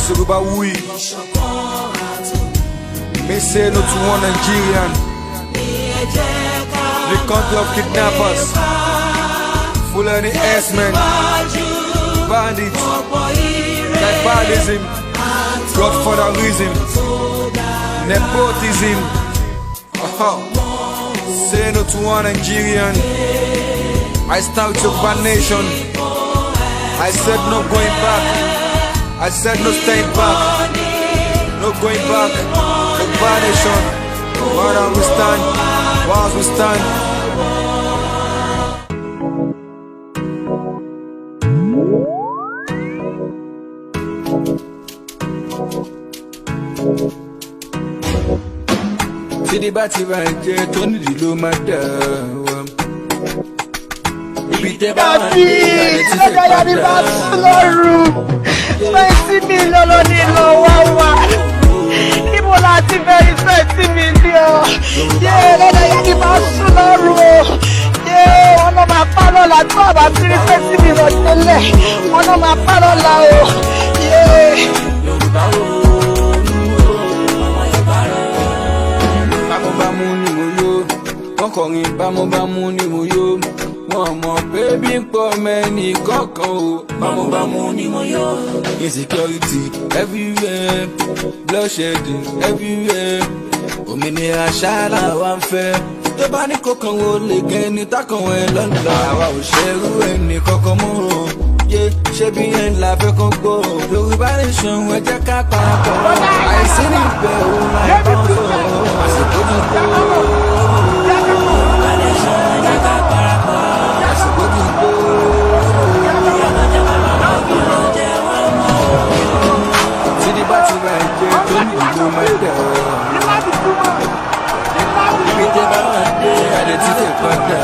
It's Yorubawuyi. Me say no to one Nigerian. The country of kidnappers, Fulani herdsmen, bandits, tribalism, godfatherism, nepotism. Uh-huh. Say no to one Nigerian. I stand with Yoruba nation. I said no going back. I said no staying back. No going back. Yoruba nation. Where we stand? While we stand. Tídí bá ti bá jẹ́ tó nídìí ló máa dà wá. Ibi tẹ́ bá wà ní ìlànà tí fẹ́ Lọ́jọ́ yá ni bá padà. sùn lọ́rùn. 20 million ló ní lọ wá wá. Níbo la ti fẹ́ rí 20 million? Yé, lọ́jọ́ yá ni bá sùn lọ́rùn o. Yé, wọn náà máa pa lọ́la tó àbá tí rí 20 million tẹ́lẹ̀. Wọn náà máa pa lọ́la o. Yé. Bámúbámú ni mo yó, wọ́n kọrin bámúbámú ni mo yó. Wọ́n mọ̀ pé bí ń pọ̀ mẹ́ni kọ̀ọ̀kan o. Bámúbámú ni mo yó. Insecurity everywhere, bloodshedding everywhere. Òmìnira ṣáàlà wa ń fẹ́. Tó bá ní kókan wo lè gẹ́ ni tákàn ẹ lọ́nà. Àwa ò ṣerú ẹnì kankan mọ́ o. Yé, ṣé bí yẹn la fẹ́ kán gbọ́? Yorùbá nation, ẹ jẹ́ ká parapọ̀. Àìsí níbẹ̀ òun láì bá wọn sọ. Àsìkò ti tó. Àsìkò ti tó. Tídí bá ti ra ẹ̀jẹ̀ tó ní ìlú máa dẹ̀ ọ́. Ibi tẹ́ bá wà dé, àdé tí tẹ̀ padà.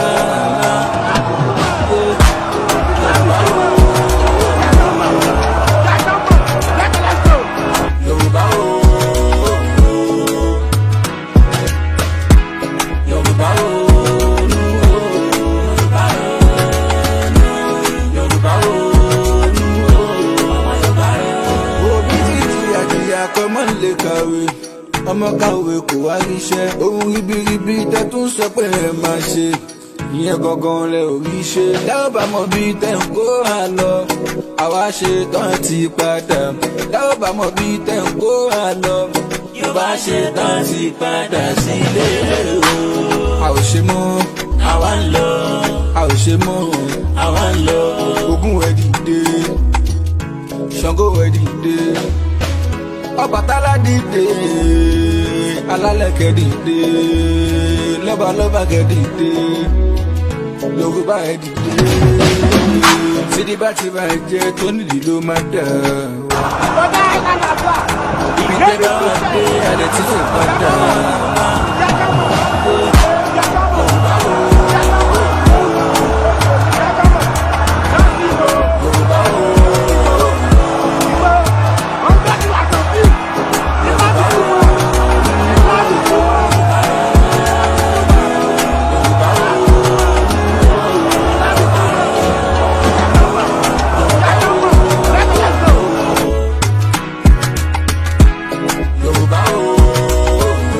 Yorùbá o. Yorùbá o. Yorùbá o. Òbí ti jìyà jìyà kọ́ mọ́ lè kàwé. Ọmọ kàwé kò wá ríṣẹ́. Ohun ribiribi tẹ́ tún sọ pé ẹ máa ṣe. Ìyẹn gangan lẹ ò rí ṣe. Tẹ́ ò bá mọ bí tẹ́ ń kó wa lọ. Àwa ṣe tán ti padà. Tẹ́ ò bá mọ bí tẹ́ ń kó wa lọ. Yorùbá ṣe tán ti padà sílé o. A ò ṣe mọ́. Àwa ń lọ. A ò ṣe mọ́. Àwa ń lọ. Ogun ẹ̀ dìde. Ṣàngó ẹ̀ dìde. Ọbàtálá dìde. Alálẹ̀kẹ̀ dìde. Lọ́balọ́ba kẹ̀ dìde. Yorùbá ẹ̀ dìde. Sídìí bá ti bá ẹ jẹ́ tó nídìí ló máa dà wá. Ibi tẹ́ bá wà dé, àdẹ tí fẹ́ padà. Yorùbá o.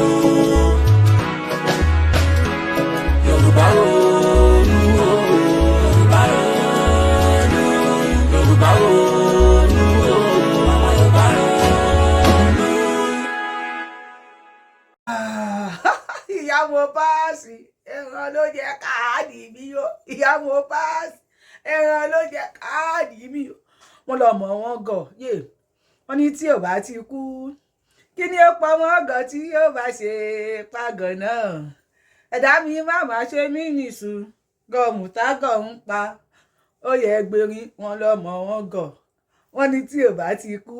Yorùbá o. Yorùbá o. Ìyá mo páàsì, ẹran ló jẹ káàdì mi o. Ìyá mo páàsì, ẹran ló jẹ káàdì mi o. Wọ́n lọ mọ̀ wọ́n gọ̀ yé. Wọ́n ní tí ò bá ti kú, kí ni ó pa wọ́n gọ̀ tí yóò bá ṣe pàgọ́ náà? Ẹ̀dá mi má má ṣe mí nìṣú gọ̀mù tágọ̀ ń pa ó yẹ gbèrín. Wọ́n lọ mọ̀ wọ́n gọ̀. Wọ́n ní tí ò bá ti kú,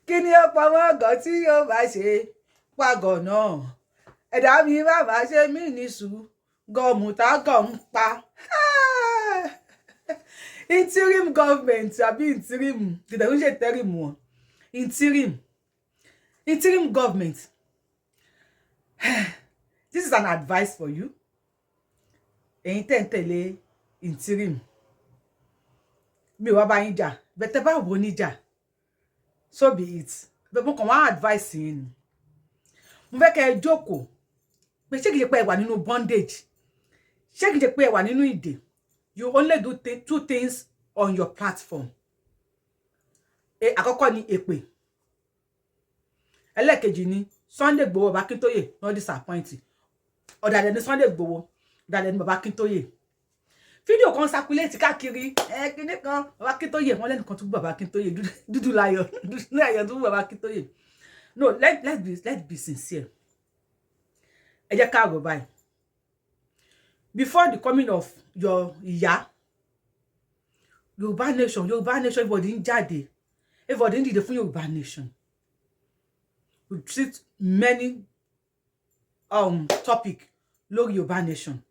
kí ni ó pa wọ́n gọ̀ tí yóò bá ṣe pàgọ́ náà? Ẹ̀dá mi má má ṣe mí nìṣú gọ̀mù tágọ̀ ń pa. Interim government àbí interim kìtàkùn ṣe tẹ́rìm wọn, interim government, this is an advice for you. Ẹ̀yin tẹ́ ń tẹ̀lé interim, mi ò wá bá yín jà bẹ̀tẹ̀ bá wò níjà. So be it. But mo kàn wá advice yín ni, mo fẹ́ kẹ́ ẹ jókòó pé ṣé kìí ṣe pé ẹ wà nínú bondage? Ṣé kìí ṣe pé ẹ wà nínú ìdè? You only do two things on your platform. Àkọ́kọ́ ni èpè, ẹlẹ́ẹ̀kejì ni Sunday Igboho, Baba Akintoye no disappoint. Ọ̀dàlẹ̀ ni Sunday Igboho, ọ̀dàlẹ̀ ni Baba Akintoye. Fídíò kan circulate káàkiri, ẹ kíní kan Baba Akintoye, wọn lẹ́nìkan tún bú Baba Akintoye, dúdú láyọ̀, dúdú láyọ̀ tún bú Baba Akintoye. No, let's be sincere. Ẹ jẹ́ ká rò báyìí. Before the coming of your ìyá, Yorùbá nation, Yorùbá nation, everybody ń jáde, everybody ń dìde fún Yorùbá nation. We treat many topic lórí Yorùbá nation.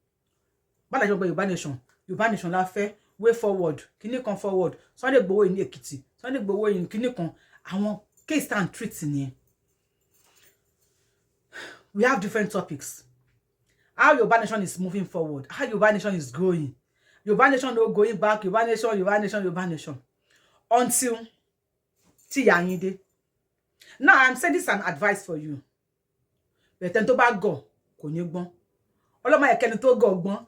Báwo la ṣe gbọ́ Yorùbá nation? Yorùbá nation la fẹ́, way forward, kíní kan forward, Sunday Igboho ní Èkìtì, Sunday Igboho ní kíní kan, àwọn case and treat nìyẹn. We have different topics: how Yorùbá nation is moving forward, how Yorùbá nation is growing, Yorùbá nation no going back, Yorùbá nation, Yorùbá nation, Yorùbá nation, until tí ìyá yín dé. Now I'm saying this is an advice for you, but ẹni tó bá gọ̀ kò ní gbọ́n. Ọlọ́mọ ẹ̀kẹ́ni tó gọ̀ gbọ́n,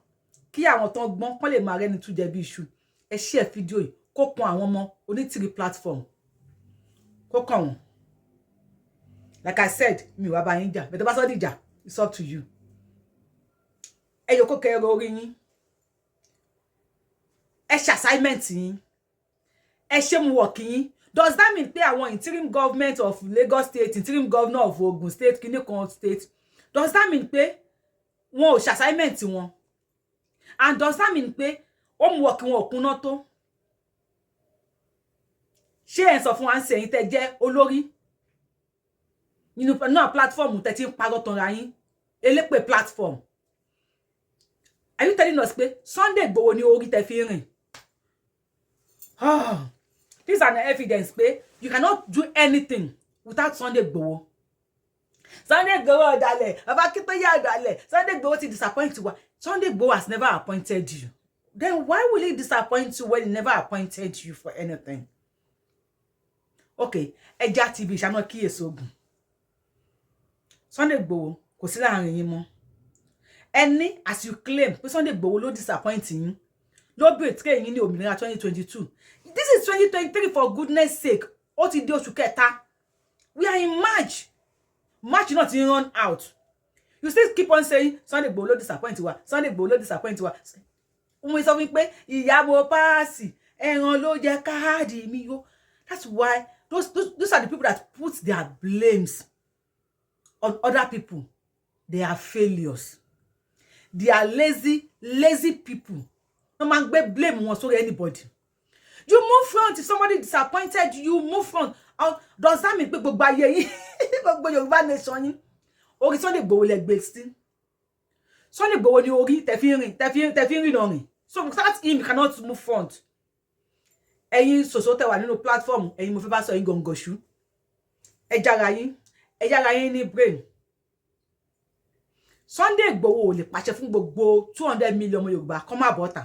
kí àwọn tó ń gbọ́n kán lè máa rẹ́ni tún jẹ bí iṣu. Ẹ share fídíò yìí kó kan àwọn ọmọ onítìrí platform, kó kàn wọ́n. Like I said, mi wá bá yín jà, bẹ́ẹ̀ tó bá sọ dìjà, it's up to you. Ẹ yọ kó kẹrọ orí yín, ẹ ṣe assignment yín, ẹ ṣe mu work yín. Does that mean pé àwọn interim government of Lagos State, interim governor of Ogun State, kiní kan state, does that mean pé wọn ò ṣe assignment wọn? And does that mean pé homework wọn ò kúnná tó? Ṣé ẹ̀ ń sọ fún wa ń ṣe ẹ̀yin tẹ́ jẹ́ olórí nínú náà platform tẹ́ ti ń parọ́ tanra yín, elépè platform? Are you telling us pé Sunday Igboho ní orí tẹ́ fi rìn? Ah, this is an evidence pé you cannot do anything without Sunday Igboho. Sunday Igboho ọ̀dàlẹ̀, Bàbá Akíntóyè ọ̀dàlẹ̀, Sunday Igboho ti disappoint wa. Sunday Igboho has never appointed you. Then why will he disappoint you when he never appointed you for anything? Okay, ẹja ti ibi ìṣáná kíyèsí ogun. Sunday Igboho kò sí láàrin yín mọ́. Ẹni as you claim pé Sunday Igboho ló disappoint yín, ló betray yín ní òmìnira 2022. This is 2023, for goodness sake. Ó ti di oṣù kẹta. We are in March. March náà ti run out. You still keep on saying Sunday Igboho ló disappoint wa, Sunday Igboho ló disappoint wa. Wọ́n sọ fún pé ìyá mo páàsì, ẹran ló jẹ káàdì mi yó. That's why those are the people that put their blames on other people. They are failures. They are lazy, lazy people. Wọ́n máa ń gbé blame wọn sórí anybody. You move front. If somebody disappointed you, move front. Does that mean pé gbogbo ayé yín, gbogbo Yorùbá nation yín, orí Sunday Igboho lẹ gbé sí? Sunday Igboho ní orí tẹ́ fi rìn, tẹ́ fi rìn náà rìn. So without him, you cannot move front. Ẹ̀yin ṣòṣò tẹ́ wà nínú platform, ẹ̀yin mo fẹ́ bá sọ, ẹ̀yin gọ̀ǹgọ̀ṣú, ẹ jára yín, ẹ jára yín ní brain. Sunday Igboho ò lè pàṣẹ fún gbogbo 200 million ọmọ Yorùbá kọ́ má bọ́ta.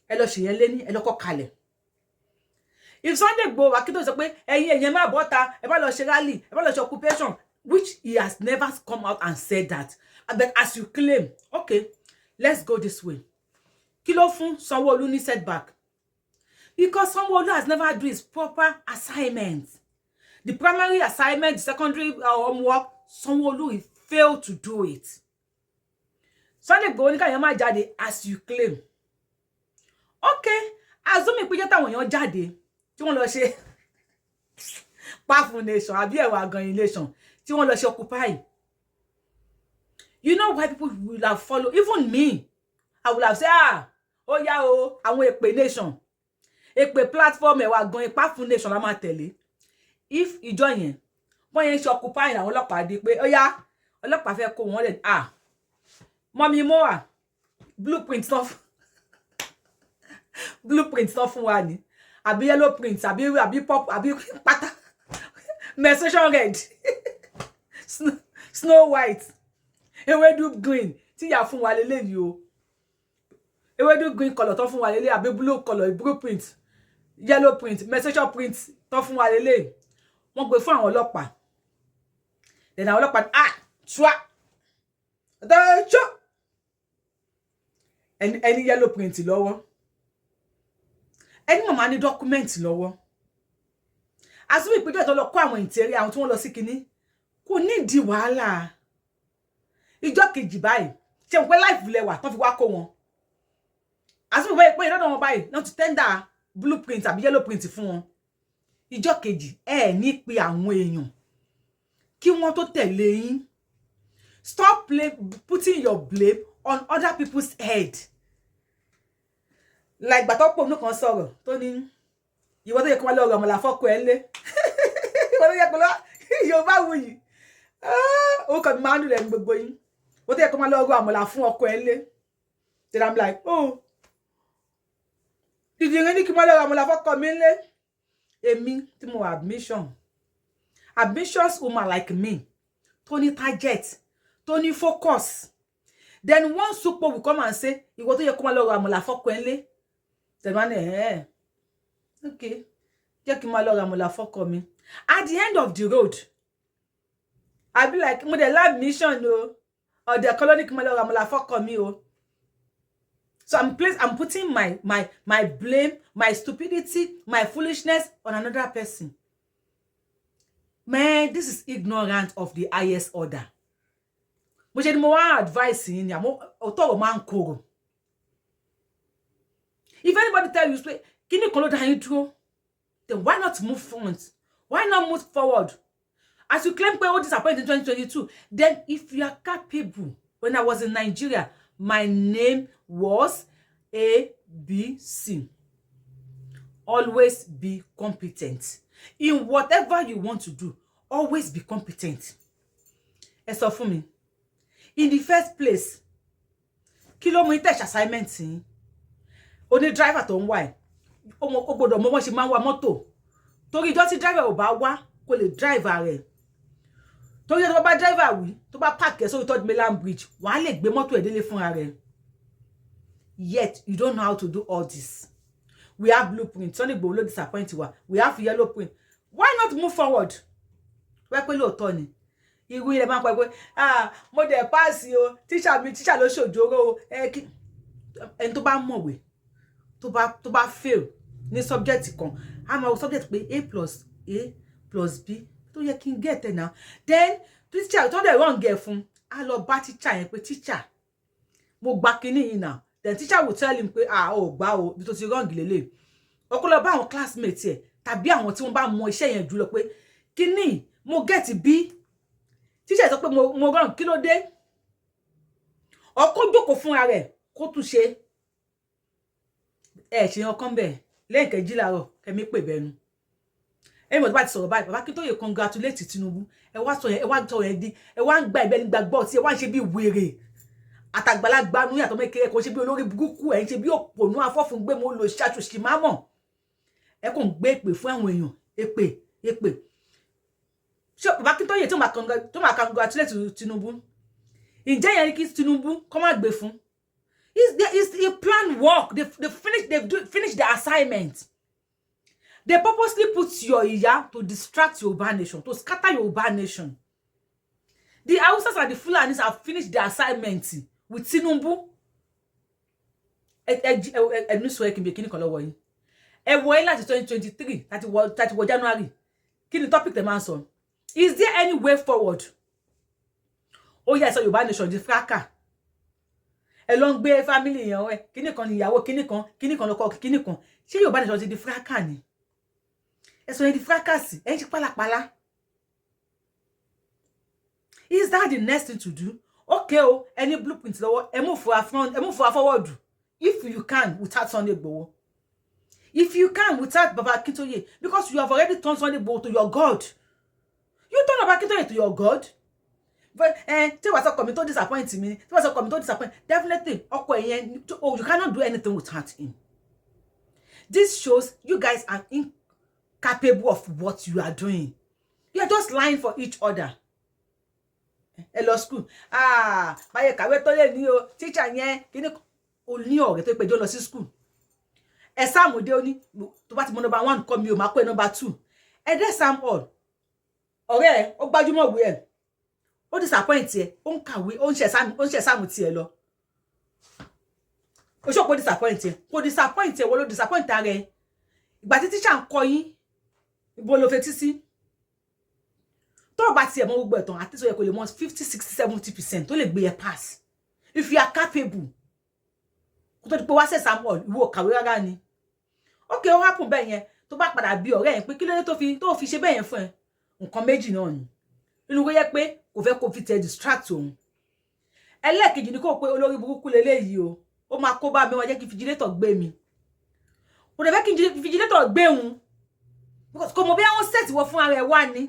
Ẹ lọ ṣèyẹn lé ní ẹ lọ́kọ́ kalẹ̀. If Sunday Igboho wà kí tó sọ pé ẹ̀yin ẹ̀yin má bọ́ta, ẹ bá lọ ṣe rally, ẹ bá lọ ṣe occupation, which he has never come out and said that, but as you claim, okay, let's go this way. Kí ló fún Sanwó-Olú ní setback? Because Sanwó-Olú has never do his proper assignment, the primary assignment, the secondary homework. Sanwó-Olú, he failed to do it. Sunday Igboho ní káyọ̀ máa jáde as you claim. Okay, assuming pé jẹ́ táwọn èèyàn jáde tí wọ́n lọ ṣe Páfún nation àbí ẹ̀wà gan nation, tí wọ́n lọ ṣe occupy, you know why people will have follow? Even me, I will have say, "Ah, ó yá o, àwọn èpè nation, èpè platform, ẹ̀wà gan Páfún nation la máa tẹ̀lé." If ìjọ yẹn wọ́n yẹn ṣe occupy, àwọn ọlọ́pàá di pé ó yá, ọlọ́pàá fẹ́ kó wọn lẹ̀, ah, mọ́mí moa, blueprint náà, blueprint náà fún wa ni, àbí yellow print, àbí pop, àbí pátá, menstruation red, snow white, ewédú green tí ìyá fún wa leléyìí o, ewédú green colour tó fún wa lélẹ̀, àbí blue colour, blueprint, yellow print, menstruation print tó fún wa lélẹ̀. Wọ́n gbé fún àwọn ọlọ́pàá. Then àwọn ọlọ́pàá, ah, tua tẹ́jọ́ ẹni yellow print lọ́wọ́, ẹni màmá ní document lọ́wọ́. Àsúnmí ìpéjọ tó lọ kó àwọn ìtẹ̀rí àwọn tí wọ́n lọ sí kinní kò nídìí wàhálà. Ìjọ kejì báyìí, ṣe mọ̀ pé live lẹwà tó fi wá kó wọn. Àsúnmí báyìí pé ìdọ́dọ̀ wọn báyìí wọ́n ti tender blueprint àbí yellow print fún wọn. Ìjọ kejì, ẹ ní pe àwọn èèyàn kí wọ́n tó tẹ̀lé yín. Stop putting your blame on other people's head. Like gbàtọ́ pò ní kan sọ̀rọ̀ tó ní ìwọ tó yẹ kó wá lọ́rọ̀ ọmọlà fọ́kọ ẹ lé, ìwọ tó yẹ kó lọ Yorùbá wuyì, orúkọ mi máa ń dùn lẹ́nu gbogbo yín, ìwọ tó yẹ kó máa lọ́rọ̀ àmọ̀là fún ọkọ ẹ lé. Then I'm like, oh, dìdìrín ní kí n máa lọ́rọ̀ àmọ̀là fọ́kọ mi lé. Èmi tí mo admissions woman like me, tó ní target, tó ní focus, then one super will come and say ìwọ tó yẹ kó máa lọ́rọ̀ àmọ̀là fọ́kọ ẹ lé. Then wọ́n ní ẹ̀ okay, jẹ́ kí n máa lọ ra àmàlà fọ́kọ mi. At the end of the road, I be like, mo dẹ̀ lab mission o, ọ̀dẹ̀ kan ló ní kí n máa lọ ra àmàlà fọ́kọ mi o. So I'm putting my blame, my stupidity, my foolishness on another person. Man, this is ignorant of the highest order. Mo ṣe ni mo wá advice yín ni, àmọ́ òótọ́ ọ̀rọ̀ máa ń korò. If anybody tell you pé kíní kan ló dá yín dúró, then why not move front? Why not move forward? As you claim pé ó disappoint in 2022, then if you are capable, when I was in Nigeria, my name was ABC. Always be competent in whatever you want to do. Always be competent. Ẹ sọ fún mi, in the first place, kí ló mú yín tẹ̀sí assignment yín? Oní driver tó ń wá ẹ̀, ó gbọ́dọ̀ mọ bọ́n ṣe máa ń wa mọ́tò, torí ìjọ́ tí driver ò bá wá, kó lè drive rẹ̀, torí tó bá driver wí, tó bá park ẹ̀ sórí Third Mainland Bridge, wàá lè gbé mọ́tò ẹ̀ délé fúnra rẹ̀. Yet you don't know how to do all this. We have blueprint. Sunday Igboho ló disappoint wa. We have yellow print. Why not move forward? Wẹ́ pé lóòótọ́ ni irú ilẹ̀ máa ń pẹ́ pé, ah, mo dẹ̀ pass o, tíṣà mi, tíṣà ló ṣòjóró o. Ẹ kí ẹni tó bá mọ̀wé, tó bá fail ní subject kan, a máa wo subject pé A plus A plus B tó yẹ kí n get ẹ̀ now. Then teacher tó dẹ̀ wrong ẹ̀ fún, a lọ bá teacher yẹn pé, "Teacher, mo gba kinní yìí now." Then teacher will tell him pé, ah, ò gbá o, bí tó ti wrong lélẹ̀. Ó kó lọ bá àwọn classmates ẹ̀ tàbí àwọn tí wọ́n bá mọ iṣẹ́ yẹn jùlọ pé kinní mo get B, teacher sọ pé mo wrong, kí ló dé? Ọkọ jókòó fúnra rẹ̀ kó tún ṣe. Ẹ ṣe ọkàn bẹ́ẹ̀ lẹ́yìn kẹjí làárọ̀ kẹmí pè bẹnu ẹ̀yin mọ̀. Tó bá ti sọ̀rọ̀ báyìí, bàbá Akíntóyè congratulate Tinubu. Ẹ wá sọ yẹn, ẹ wá sọ yẹn di, ẹ wá ń gba ìbẹ́ni gbàgbọ́ tí ẹ wá ń ṣe bí wèrè àtàgbàlagbà nu yàtọ̀ mẹ́kẹ́rẹ́ kò ṣe bí olórí burúkú, ẹ̀ ń ṣe bí òpònú afọ́fúngbé mo lò ṣàtúnṣe mámọ̀. Ẹ kò ń gbé èpè fún àwọn èèyàn, èpè, èpè. Ṣé bàbá Akíntóyè tó máa congratulate Tinubu, ǹjẹ́ yẹn kí Tinubu kọ́ má gbé fún? It's a plan work. They finish the assignment. They purposely put your ìyá to distract Yoruba nation, to scatter Yoruba nation. The Hausas and the Fulanis have finished the assignment with Tinubu. Ẹnu sọ ẹ kí n bẹ kíní kan lọ́wọ́ yín. Ẹ wọ ẹ láti 2023 láti wọ January. Kí ni topic tẹ máa ń sọ? Is there any way forward? Ó yẹ sọ Yorùbá nation di fracas. Ẹ lọ ń gbé family yẹn ẹ, kíní kan ní ìyàwó kíní kan, kíní kan lọ́kọ kíní kan. Ṣé Yorùbá nation ti di fracas ni? Ẹ sọ yẹn di fracas, ẹ ń ṣe pálapàla. Is that the next thing to do? Okay o, ẹ ní blueprint lọ́wọ́, ẹ move for front, ẹ move for forward if you can without Sunday Igboho, if you can without Baba Akintoye, because you have already turned Sunday Igboho to your God. You turn Baba Akintoye to your God. But tí wàá sọkọ mi tó disappoint mi, tí wàá sọkọ mi tó disappoint, definitely ọkọ ẹ yẹn, oh, you cannot do anything without him. This shows you guys are incapable of what you are doing. You are just lying for each other. Ẹ lọ school, ah, báyẹ̀ kàwé tó lè ní o, teacher yẹn kíní. O ní ọ̀rẹ́ tó péjọ lọ sí school, ẹ sáàmù dé, ó ní tó bá ti mọ number one kọ́ mi, ò máa pẹ́ number two. Ẹ dé exam hall. Ọ̀rẹ́ ẹ ó gbájúmọ̀ ìwé ẹ̀, ó disappoint ẹ, ó ń kàwé, ó ń ṣe exam tiẹ̀ lọ. Ó ṣòpó disappoint ẹ, kò disappoint ẹ, wọ́n ló disappoint ara ẹ. Ìgbà tí tíṣà ń kọ yín, ibo ló fetí sí? Tó o bá tiẹ̀ mọ gbogbo ẹ̀tàn àti sọ yẹ kó lè mọ 50, 60, 70% tó lè gbé ẹ pass if you are capable. Kó tó di pé wá ṣe exam hall, ìwọ kàwé rárá ni. Ok, ó happen bẹ́ẹ̀ yẹn. Tó bá padà bí ọ̀rẹ́ yẹn pé kí ló dé tó fi ṣe bẹ́ẹ̀ yẹn fún ẹ, nǹkan méjì náà ni. Inú kó yẹ pé kò fẹ́ kó fi tẹ distract òun. Ẹlẹ́ẹ̀kejì ni kó pé olórí burúkú leléyìí o, ó máa kó bá mi, wọ́n jẹ́ kí vigilator gbé mi, kò dẹ̀ fẹ́ kí vigilator gbé òun because kò mọ̀ bí àwọn set wọ fún ara ẹ̀ wá ni.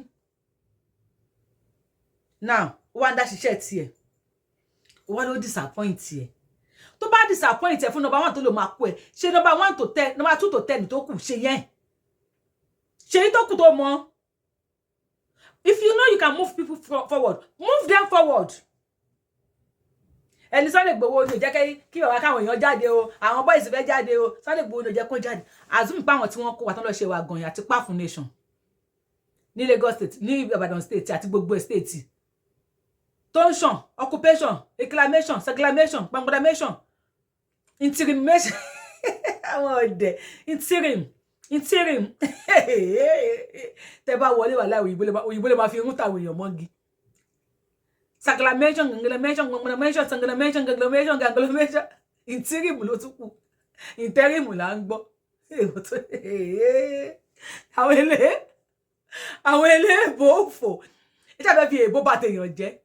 Now, ó wá ń dá ṣiṣẹ́ tiẹ̀, ó wá ló disappoint ẹ̀. Tó bá disappoint ẹ̀ fún number one tó lò máa kú ẹ̀ ṣe number 1 to 10, number 2 to 10 tó kù, ṣe yẹn, ṣe yín tó kù tó mọ̀. If you know you can move people forward, move them forward. Ẹni Sunday Igboho ní ò jẹ́ kí bàbá káwọn èèyàn jáde o, àwọn boys fẹ́ jáde o, Sunday Igboho ní ò jẹ́ kó jáde. Assume pé àwọn tí wọ́n kó wa tán lọ ṣe wa gànyàn àti Páfún Nation ní Lagos State, ní Ìbàdàn State àti gbogbo state tó ń ṣàn, occupation, reclamation, reclamation, gbàngbàdamation, interimation, àwọn ọ̀dẹ̀, interim, interim. Tẹ bá wọlé wà láì, òyìnbó lè máa fi irun tàwọn èèyàn mọ́gi. Saclamation, ganglamation, ganglamation, sanglamation, ganglamation, ganglamation, interim ló tún kù. Interim là ń gbọ́. Àwọn eléèbó òfò ìjà fẹ́ fi èèbó bá tèèyàn jẹ́.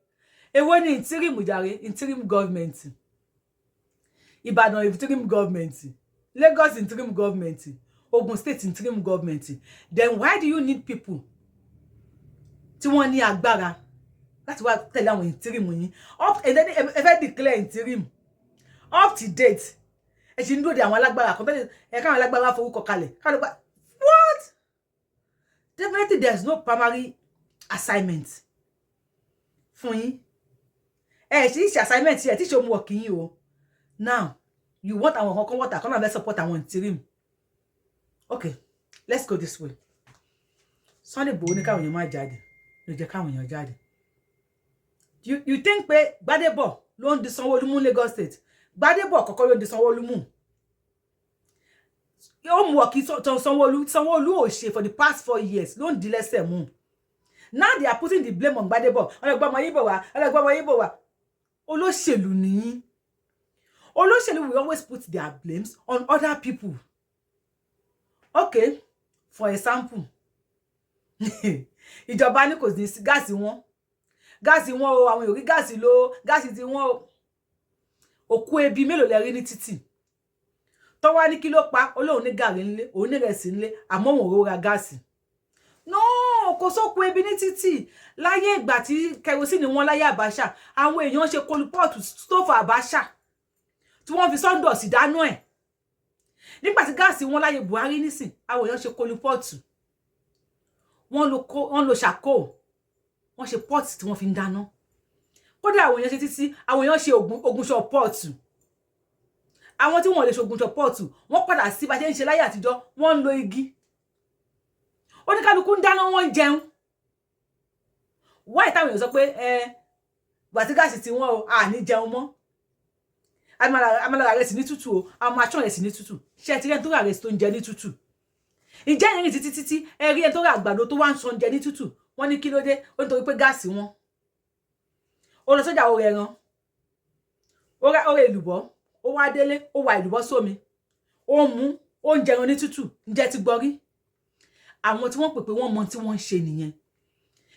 Èwo ni interim jàre? Interim government Ìbàdàn, interim government Lagos, interim government Ogun State, interim government. Then why do you need people tí wọ́n ní agbára láti wá tẹ̀lé àwọn interim yín up? Ẹ fẹ́ declare interim, up to date ẹ ṣì ń dúró de àwọn alágbára kan tẹ́lẹ̀ ẹ, káwọn alágbára forúkọ kalẹ̀, káwọn alágbára. What? Definitely there is no primary assignment fún yín. Ẹ ṣì ń ṣe assignment ẹ tí ṣe homework yín o. Now you want àwọn kankan water kan náà fẹ́ support àwọn interim. Okay, let's go this way. Sunday Igboho ní káwọn èèyàn má jáde, ló jẹ́ káwọn èèyàn jáde. You think pé Gbádébọ̀ ló ń di Sanwó-Olú mú Lagos State? Gbádébọ̀ kọ́kọ́ ló ń di Sanwó-Olú mú. Ó mú ọkì Sanwó-Olú, Sanwó-Olú ò ṣe for the past 4 years ló ń di lẹ́sẹ̀ mú. Now they are putting the blame on Gbádébọ̀. Ọlọ́gbọ́n ọmọ Yíbò wá, ọlọ́gbọ́n ọmọ Yíbò wá. Olóṣèlú nìyí. Olóṣèlú will always put their blames on other people. Okay, for example, ìjọba ní kò ní sí gáàsì wọn, gáàsì wọn o, àwọn èèyàn rí gáàsì lò, gáàsì tí wọn o. Òkú ebi mélòó lẹ rí ní títì tó wá ní kí ló pa olóhùn ní gàrí ńlé, òun ní ìrẹsì ńlé, àmọ́ òun ò ra gáàsì? No, kò sókun ebi ní títì. Láyé ìgbà tí kerosene wọn láyé Abacha, àwọn èèyàn ṣe coal pot stove Abacha tí wọ́n fi sawdust dáná ẹ̀. Nígbà tí gáàsì wọn láyé Buhari nísìn, àwọn èèyàn ṣe coal pot, wọ́n lo charcoal, wọ́n ṣe pot tí wọ́n fi ń dáná. Kódà àwọn èèyàn ṣe títí, àwọn èèyàn ṣe ogunṣọ pot. Àwọn tí wọ́n lè ṣe ogunṣọ pot, wọ́n padà sí bá ṣe ń ṣe láyé àtijọ́, wọ́n ń lo igi. Oníkálukú ń dáná, wọ́n ń jẹun. Wáyé táwọn èèyàn sọ pé ẹ gbà tí gáàsì tí wọ́n o, à ní jẹun mọ́, amálára rẹ̀ sì ní tútù o, àwọn aṣọ rẹ̀ sì ní tútù. Ṣé ẹ ti rí ẹni tó rà rẹ̀ tó ń jẹ ní tútù? Ǹjẹ́ ìrìn títí títí ẹ rí ẹni tó rà àgbàdo tó wá ń sọ jẹ ní tútù? Wọ́n ní kí ló dé? Ó nítorí pé gáàsì wọn. Ó lọ sọ́jà, ó rẹ ẹran, ó rẹ èlùbọ́, ó wá délé, ó wá èlùbọ́ sómi, ó mú, ó ń jẹran ní tútù. Ǹjẹ́ ti gbọ́ rí? Àwọn tí wọ́n pè pé wọ́n mọ tí wọ́n ń ṣe nìyẹn.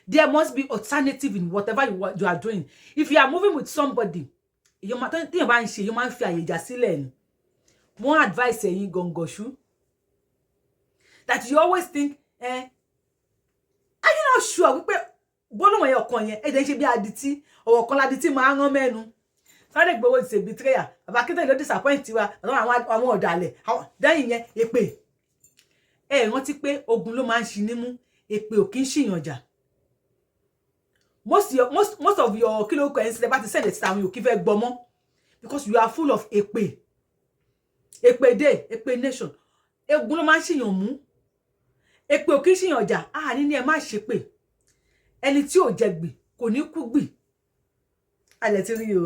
There must be alternative in whatever you are doing. If you are moving with somebody, èèyàn máa, téèyàn bá ń ṣe, èèyàn máa ń fi àyè ìjà sílẹ̀ ni. Wọ́n advice ẹ̀yin gọ̀ǹgọ̀ṣú that you always think, eh, are you not sure wípé gbólóhùn ẹyọ kan yẹn ẹ̀jẹ̀ ń ṣe bí adití, ọ̀rọ̀ kan ládití máa ń rán mẹ́nu? Sunday Igboho ti ṣe betrayal, bàbá Akíntóyè ló disappoint wa, àwọn ọ̀dàlẹ̀ lẹ́yìn yẹn èpè. Ẹ rántí pé ogun ló máa ń ṣi nímú, èpè ò kí ń ṣìyàn jà. Most of your kí ló kọ ẹ̀ ń sílẹ̀ bá ti send it, àwọn yòókì fẹ́ gbọ́ mọ́ because you are full of èpè, èpè dé, èpè nation. Egun ló máa ń ṣìyàn mú, èpè ò kí ń ṣìyàn jà. A ní ní ẹ má ṣépè. Ẹni tí ò jẹ gbì kò ní kú gbì. Alẹ̀ ti rí o,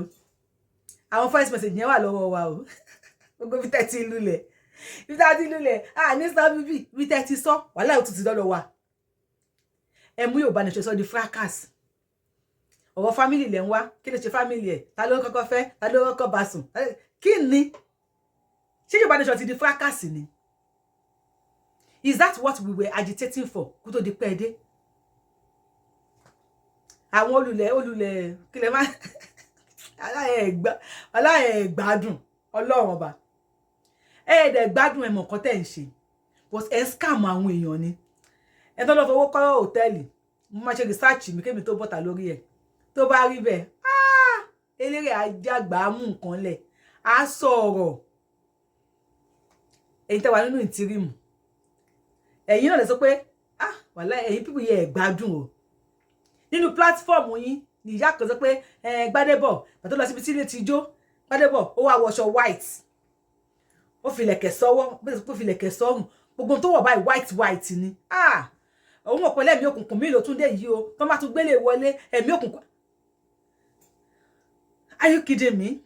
àwọn voice message yẹn wà lọ́wọ́ wa o. Gbogbo bí tẹ́ ti lulẹ̀, bí tẹ́ ti lulẹ̀, à ní sọ bíbí bí tẹ́ ti sọ, wàhálà ò tún ti dọ́dọ̀ wa. Ẹ mú Yorùbá Nation sọ di fracas. Ọ̀rọ̀ family lẹ̀ ń wá. Kí ló ṣe family ẹ̀? Ta ló kọ́kọ́ fẹ́? Ta ló kọ́kọ́ bá sùn? Kí ni? Ṣé Yorùbá Nation ti di fracas ni? Is that what we were agitating for kó tó di pẹ́ dé? Àwọn olùlẹ̀ olùlẹ̀, kí lè má aláìgbádùn. Ọlọ́run Ọba, ẹ̀ẹ́dẹ̀ gbádùn. Ẹ̀mọ̀ nǹkan tẹ̀ ń ṣe, but ẹ̀ ń scam àwọn èèyàn ni. Ẹ̀ tó lọ fowó kọ́ hòtẹ́ẹ̀lì, mo máa ṣe research mi kémi tó bọ́ta lórí ẹ̀. Tó bá rí bẹ́ẹ̀, eléré ajágbá mú nǹkan lẹ̀, á sọ̀rọ̀. Ẹ̀yin tẹ́ wà nínú interim, ẹ̀yin náà lè sọ pé, ah, wàhálà, ẹ̀yin people yẹ ẹ̀ gbádùn o. Nínú platform yín ní ìyá kan sọ pé ẹ Gbádébọ̀ pàtó lọ síbi tí ilé ti jó. Gbádébọ̀ ó wá wọṣọ white, ó fi lẹ̀kẹ̀ sọ́wọ́, ó fi lẹ̀kẹ̀ sọ́rùn, gbogbo tó wọ̀ báyìí white white ni. Ah, òun mọ̀ pé lẹ́mìí òkùnkùn mi ló tún dé yìí o, tó má tún gbélé wọlé ẹ̀mí òkùnkùn. Are you kidding me?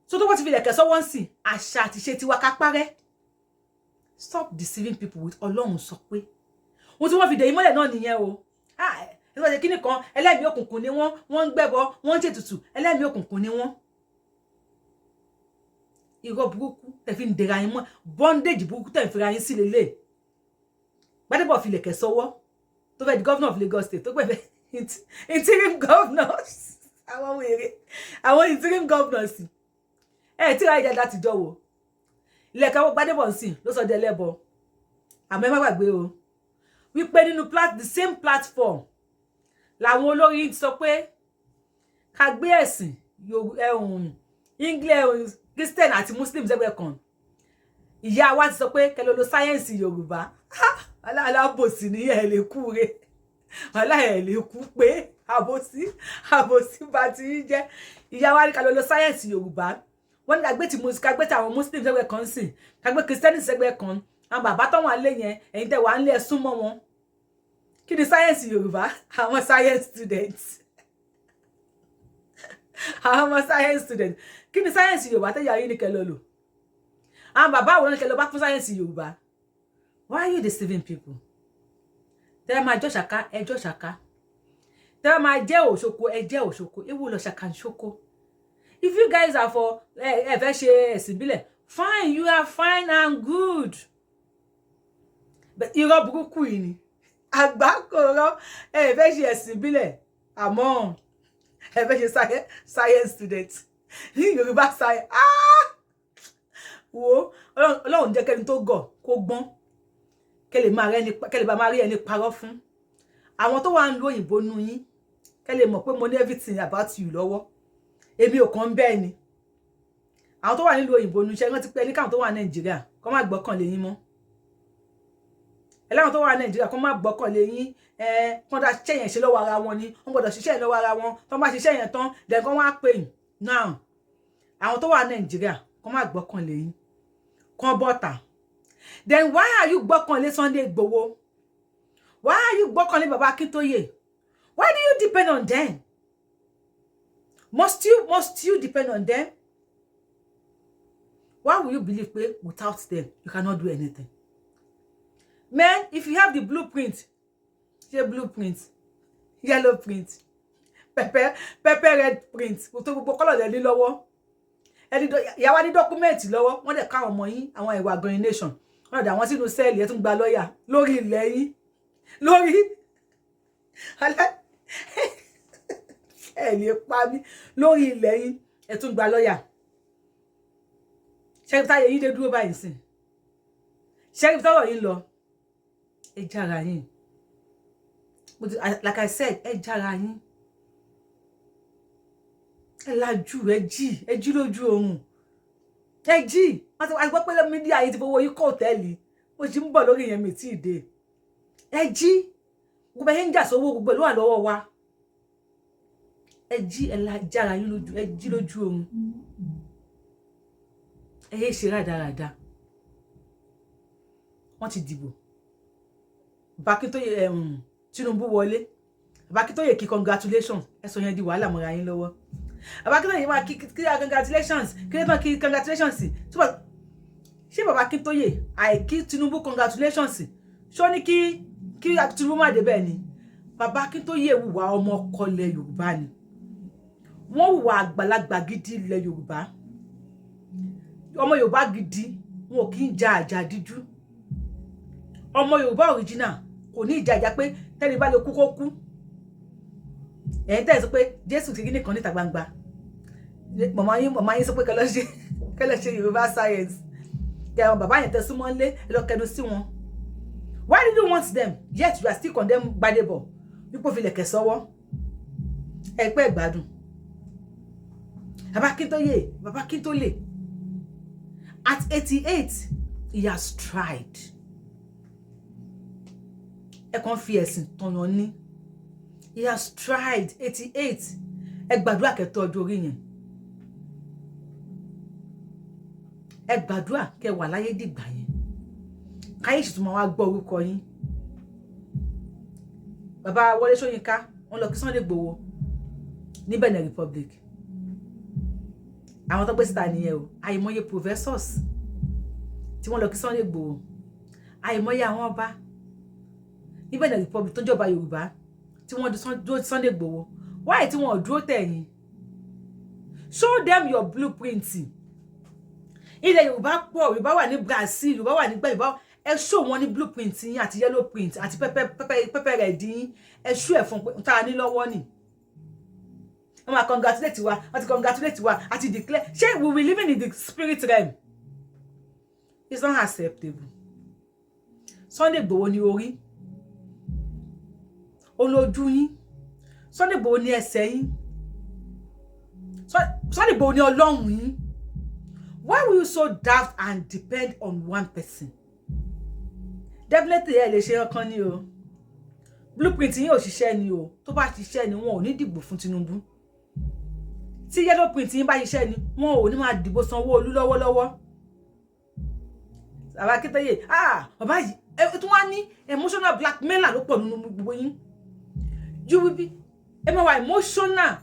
So tó bá ti fi lẹ̀kẹ̀ sọ́wọ́ ń sìn, àṣà àti ṣe tiwa ká parẹ́. Stop deceiving people with Ọlọ́run sọ pé. Ohun tí wọ́n fi dè yín mọ́lẹ̀ náà nìyẹn o. Ah, ẹ sọ kíní kan, ẹlẹ́mìí òkùnkùn ni wọ́n, wọ́n ń gbẹ́bọ, wọ́n ń ṣètùtù, ẹlẹ́mìí òkùnkùn ni wọ́n. Irọ́ burúkú tẹ̀ fi ń dèrà yín mọ́, bondage burúkú tẹ̀ ń fira yín sí lélẹ̀. Gbádébọ̀ fi lẹ̀kẹ̀ sọ́wọ́ tó fẹ́ di governor of Lagos State, tó pẹ̀ interim governors, àwọn wèrè, àwọn interim governors ẹ tí ra ìjà láti jọ wò. Ilẹ̀kẹ̀ wọ́n Gbádébọ̀ ń sìn ló sọ di ẹlẹ́bọ. Àmọ́ ẹ má gbàgbé o wípé nínú the same platform làwọn olórí sọ pé ká gbé ẹ̀sìn English, Christian àti Muslim sẹ́gbẹ̀ẹ́ kan. Ìyá wa ti sọ pé kẹlẹ́ lo sáyẹ́ǹsì Yorùbá. Alábòsí ní ẹ̀ lè kú re, wàhálà ẹ̀ lè kú pé àbòsí, àbòsí bá ti ń jẹ́. Ìyá wa ní ká lọ lo sáyẹ́ǹsì Yorùbá. Wọ́n ní ká gbé ti ká gbé ti àwọn Muslim sẹ́gbẹ̀ẹ́ kan sìn, ká gbé Christian sẹ́gbẹ̀ẹ́ kan. Àwọn bàbá tó wà lé yẹn, ẹ̀yin tẹ́ wà ń lé, ẹ súnmọ́ wọn. Kí ni sáyẹ́ǹsì Yorùbá? Àwọn science students, àwọn ọmọ science students, kí ni sáyẹ́ǹsì Yorùbá tẹ́yà yín ní kẹ́ lọ lò? Àwọn bàbá àwọn ní kẹ́ lọ bá fún sáyẹ́ǹsì Yorùbá. Why are you deceiving people? Tẹ́ ẹ máa jọ́ ṣàká, ẹ jọ́ ṣàká. Tẹ́ ẹ máa jẹ́ òṣoko, ẹ jẹ́ òṣoko. Ewu lọ ṣàkà ń ṣoko. If you guys are for ẹ fẹ́ ṣe ẹ̀sìn ìbílẹ̀, fine, you are fine and good, but irọ́ burúkú yìí ni àgbákòrò. Ẹ fẹ́ ṣe ẹ̀sìn ìbílẹ̀, àmọ́ ẹ fẹ́ ṣe science student ní Yorùbá science. Ah, wo, Ọlọ́run jẹ́ kẹ́ni tó gọ̀ kó gbọ́n, kẹ́ lè bá máa rí ẹni parọ́ fún. Àwọn tó wà ń lo òyìnbó nu yín, kẹ́ lè mọ̀ pé mo ní everything about you lọ́wọ́. Èmi ò kàn bẹ́ẹ̀ ni. Àwọn tó wà nílùú òyìnbó nu iṣẹ́ rántí pé ní káwọn tó wà Nàìjíríà kọ́ má gbọ́kàn lé yín mọ́. Ẹlẹ́wọ̀n tó wà Nàìjíríà kọ́ má gbọ́kàn lé yín. Ẹ kọ́n dá ṣiṣẹ́ yẹn ṣe lọ́wọ́ ara wọn ni wọ́n gbọ́dọ̀ ṣiṣẹ́ yẹn lọ́wọ́ ara wọn. Tó bá ṣiṣẹ́ yẹn tán, then kọ́ wọ́n á pè yín. Now, àwọn tó wà Nàìjíríà kọ́ má gbọ́kàn lé yín, kọ́ bọ́ta. Then why are you gbọ́kàn lé Sunday Igboho? Why are you gbọ́kàn lé Baba Akintoye? Why do you depend on them? Must you depend on them? Why will you believe pé without them you cannot do anything? Man, if you have the blueprint, ṣe blueprint, yellow print, pepper pepper, red print, tó gbogbo colour lẹ ní lọ́wọ́, ẹni ìyàwó ní document lọ́wọ́, wọ́n dẹ̀ ká àwọn ọmọ yín, àwọn ìwà gan nation, wọ́n dẹ̀ àwọn sínú cell. Ẹ̀ tún gba lọ́ọ̀yà lórí ilẹ̀ yín, lórí ẹ lè pa mí, lórí ilẹ̀ yín, ẹ̀ tún gba lọ́ọ̀yà. Ṣẹ́rí táyé yín dé dúró báyìí sìn? Ṣẹ́rí tọ́rọ̀ yín lọ? Ẹ jára yín. Like I said, ẹ jára yín, ẹ lajú, ẹ jí, ẹ jí lójú oorun, ẹ jí. Wọ́n ti gbọ́ pé media yìí ti fowó yín kọ́ hòtẹ́ẹ̀lì. Mo sì ń bọ̀ lórí yẹn, mi tí ì dé. Ẹ jí. Gbogbo ẹ ń jà sówó, gbogbo ẹ ló wà lọ́wọ́ wa. Ẹ jí, ẹ la jára yín lójú, ẹ jí lójú oorun. Ẹ yé ṣe rádaràda. Wọ́n ti dìbò, Bákíntóyè, Tinubu wọlé. Bàbá Akíntóyè kí congratulations, ẹ sọ yẹn di wàhálà mọ́ra yín lọ́wọ́. Bàbá Akíntóyè máa kí kí congratulations, kí ló tán kí congratulations? Ṣé bàbá Akíntóyè àìkí Tinubu congratulations, ṣó ní kí Tinubu má débẹ̀ ni? Bàbá Akíntóyè hùwà ọmọ ọkọlẹ̀ Yorùbá ni. Wọ́n hùwà àgbàlagbà gidi ilẹ̀ Yorùbá. Ọmọ Yorùbá gidi, wọn ò kí ń ja àjà díjú. Ọmọ Yorùbá original kò ní ìjà ìjà pé tẹ́ni bá lè kú kó kú. Ẹ̀yin tẹ́ ẹ̀ sọ pé Jésù ti rí nìkan níta gbangba, màmá yín sọ pé kẹlẹ́ ṣe Yorùbá science kẹ. Àwọn bàbá yẹn tẹ súnmọ́ lé, ẹ lọ kẹnu sí wọn. Why did you want them, yet you are still condemn Gbadebo wípé ó fi lẹ̀kẹ̀ sọ́wọ́? Ẹ pẹ́ gbádùn. Bàbá Akíntóyè, bàbá Akíntóyè, at 88 he has tried. Ẹ kàn fi ẹ̀sìn tọ̀yàn ní. He has tried. 88. Ẹ gbàdúrà kẹtọ ọjọ́ orí yẹn. Ẹ gbàdúrà kẹ wà láyé dìgbà yẹn, káyé sì tún máa wá gbọ́ orúkọ yín. Bàbá Wọlé Ṣóyínká, wọn lọ kí Sunday Igboho ní Benin Republic. Àwọn tó gbé síta nìyẹn o. Àìmọye professors tí wọ́n lọ kí Sunday Igboho, àìmọye àwọn ọba ní Benin Republic tó jọba Yorùbá tí wọ́n dúró Sunday Igboho. Why tí wọ́n ò dúró tẹ̀yìn? Show them your blueprint. Ilẹ̀ Yorùbá pọ̀. Yorùbá wà ní Brazil, Yorùbá wà nígbà Yorùbá. Ẹ show wọn ní blueprint yín àti yellow print àti pepper pepper pepper red yín. Ẹ show ẹ̀ fún pé tá a ní lọ́wọ́ nì. Wọ́n máa congratulate wa. Wọ́n ti congratulate wa àti declare. Ṣé we will living in the spirit realm? It's not acceptable. Sunday Igboho ní orí olójú yín, Sunday Igboho ní ẹsẹ̀ yín, Sunday Igboho ní ọlọ́run yín. Why will you so daft and depend on one person? Definitely ẹ lè ṣe ọkàn ni o. Blueprint yín ò ṣiṣẹ́ ni o. Tó bá ṣiṣẹ́ ni, wọn ò ní dìbò fún Tinubu. Tí yellow print yín bá ṣiṣẹ́ ni, wọn ò ní máa dìbò Sanwó-Olú lọ́wọ́lọ́wọ́. Bàbá Akíntóyè, ah, bàbá yìí, ẹ tún wá ní emotional blackmailer ló pọ̀ nínú gbogbo yín. You will be, ẹ máa wà emotional.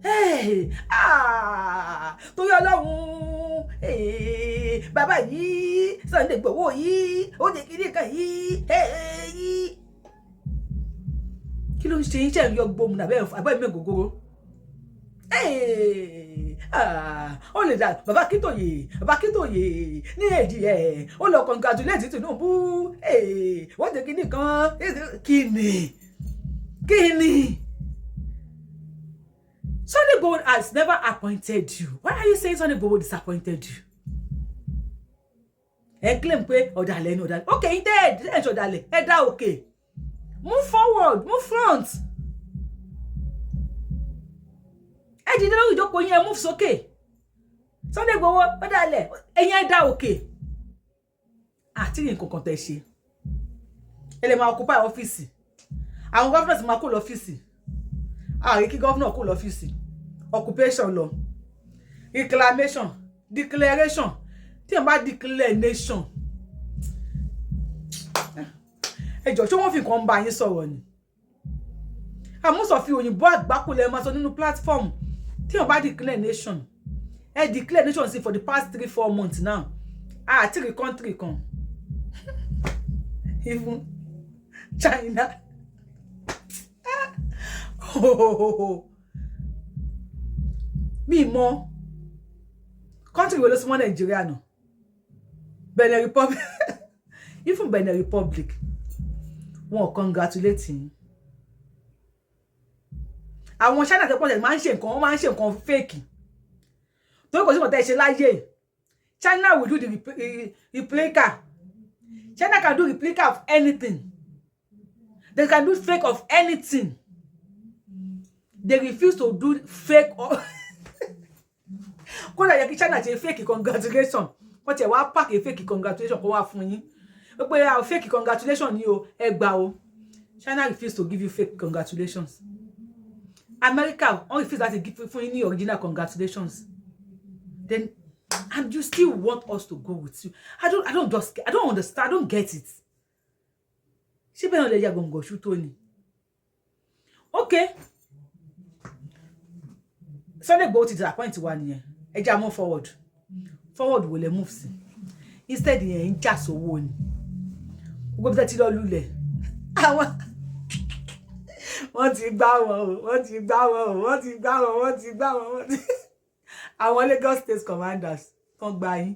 Hey, ah, torí Ọlọ́run, hey, bàbá yìí, Sunday Igboho yìí, ó jẹ́ kí nìkan yìí, hey. Kí ló ń ṣe yín? Ṣe ń yọ gbóhùn àbẹ́ àbẹ́ mi gògóró? Ó lè dà. Bàbá Akíntóyè, bàbá Akíntóyè ní èdè ẹ̀, ó lọ congratulate Tinubu. Wọ́n jẹ́ kí nìkan. Kí ni? Kí ni? Sunday Igboho has never appointed you. Why are you saying Sunday Igboho disappointed you? Ẹ claim pé ọ̀dàlẹ̀ ni ọ̀dàlẹ̀. Okay, yín tẹ́ ẹ̀ ṣe ọ̀dàlẹ̀, ẹ dá òkè. Move forward, move front. Ẹ dìde lórí ìjókòó yín, ẹ move sókè. Sunday Igboho ọ̀dàlẹ̀, ẹ̀yin ẹ dá òkè. Àti nǹkan kan tẹ́ ṣe, ẹ lè máa occupy ọ́fíìsì. Àwọn governors máa kó lọ́fíìsì. Àrí kí governor kó lọ́fíìsì, occupation lọ, reclamation, declaration. Tí wọ́n bá declare nation, ẹ jọ̀ọ́, ṣé wọ́n fi nǹkan bá yín sọ̀rọ̀ ni? Àmúsọ̀ fi òyìnbó àgbákò lẹ máa sọ nínú platform. Tí wọ́n bá declare nation, ẹ declare nation sí for the past 3-4 months now, àti rí country kan, even China. Oh, mi mọ country wo ló súnmọ́ Nàìjíríà náà. Benin Republic, even Benin Republic, wọn ò congratulate yín. Àwọn China tó pọ̀ tẹ̀ máa ń ṣe nǹkan, wọ́n máa ń ṣe nǹkan fake, torí kò sí nǹkan tẹ́ ẹ ṣe láyé. China will do the replica. China can do replica of anything. They can do fake of anything. They refuse to do fake or kódà yẹ kí China ṣe fake congratulation. Wọ́n tiẹ̀ wá pack fake congratulation kó wá fún yín pé ah, fake congratulation ni o, ẹ gbà o. China refuse to give you fake congratulations. America, wọ́n refuse láti give fún yín ní original congratulations. Then and you still want us to go with you? I don't just, I don't understand. I don't get it. Ṣé bẹ́ẹ̀ náà lè ya gbọ̀ngàn ṣú tó ni? Okay, Sunday Igboho ti disappoint wa nìyẹn. Ẹ jẹ́ move forward. Forward wo lẹ move sí? Instead yẹn ń jà sówó ni. Gbogbo bí tẹ́ ti lọ lulẹ̀, àwọn wọ́n ti gbá wọn o, wọ́n ti gbá wọn o, wọ́n ti gbá wọn, wọ́n ti gbá wọn, wọ́n ti àwọn Lagos State Commanders tán gba yín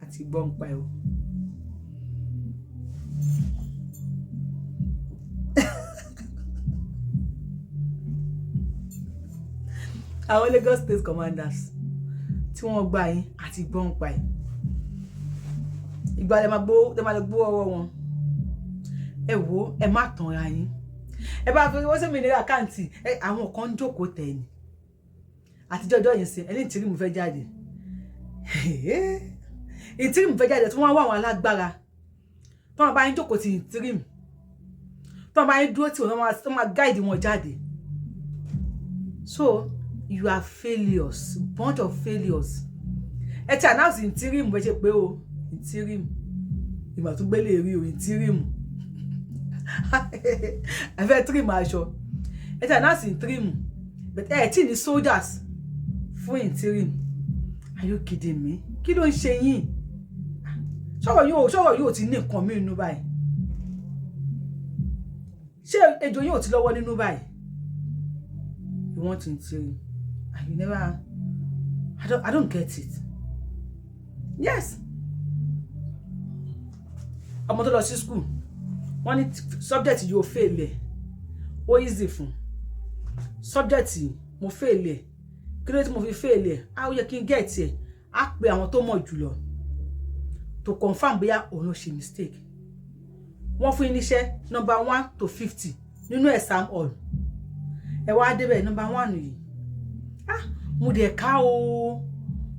àti gbọ́n pa ẹ̀ o. Àwọn Lagos State Commanders tí wọ́n gbá yín àti gbọ́n pa ẹ̀, ìgbà lẹ máa gbó, lẹ máa lọ gbó ọwọ́ wọn. Ẹ wo, ẹ má tanra yín. Ẹ bá fi wọ́n sẹ́mi ní account ẹ. Àwọn kan ń jókòó tẹ̀ ní àtijọ́ ọjọ́ yìí sìn. Ẹni interim fẹ́ jáde, interim fẹ́ jáde, tí wọ́n wá àwọn alágbára tí wọ́n bá yín jókòó ti interim, tí wọ́n bá yín dúró tí wọ́n máa guide wọn jáde. So you are failures, bunch of failures. Ẹ ti announce interim, bẹ́ẹ̀ ṣe pé o interim ìgbà tó gbélé rí o interim, ẹ fẹ́ trim aṣọ. Ẹ ti announce interim, but ẹ tí ní soldiers fún interim. Are you kidding me? Kí ló ń ṣe yín? Sọ̀rọ̀ yóò ti ní nǹkan mí nínú báyìí. Ṣé ejò yóò ti lọ́wọ́ nínú báyìí? You want interim and you never, I don't get it. Yes, ọmọ tó lọ sí school, wọ́n ní subject yóò fail ẹ̀, ó easy fún subject. Mo fail ẹ̀, kí ló dé tí mo fi fail ẹ̀? Á ó yẹ kí n get ẹ̀. Á pe àwọn tó mọ̀ jùlọ to confirm bóyá òun ló ṣe mistake. Wọ́n fún yín níṣẹ́ number 1 to 50 nínú exam hall. Ẹ wá débẹ̀, number one yìí, ah, mo dẹ̀ ká o,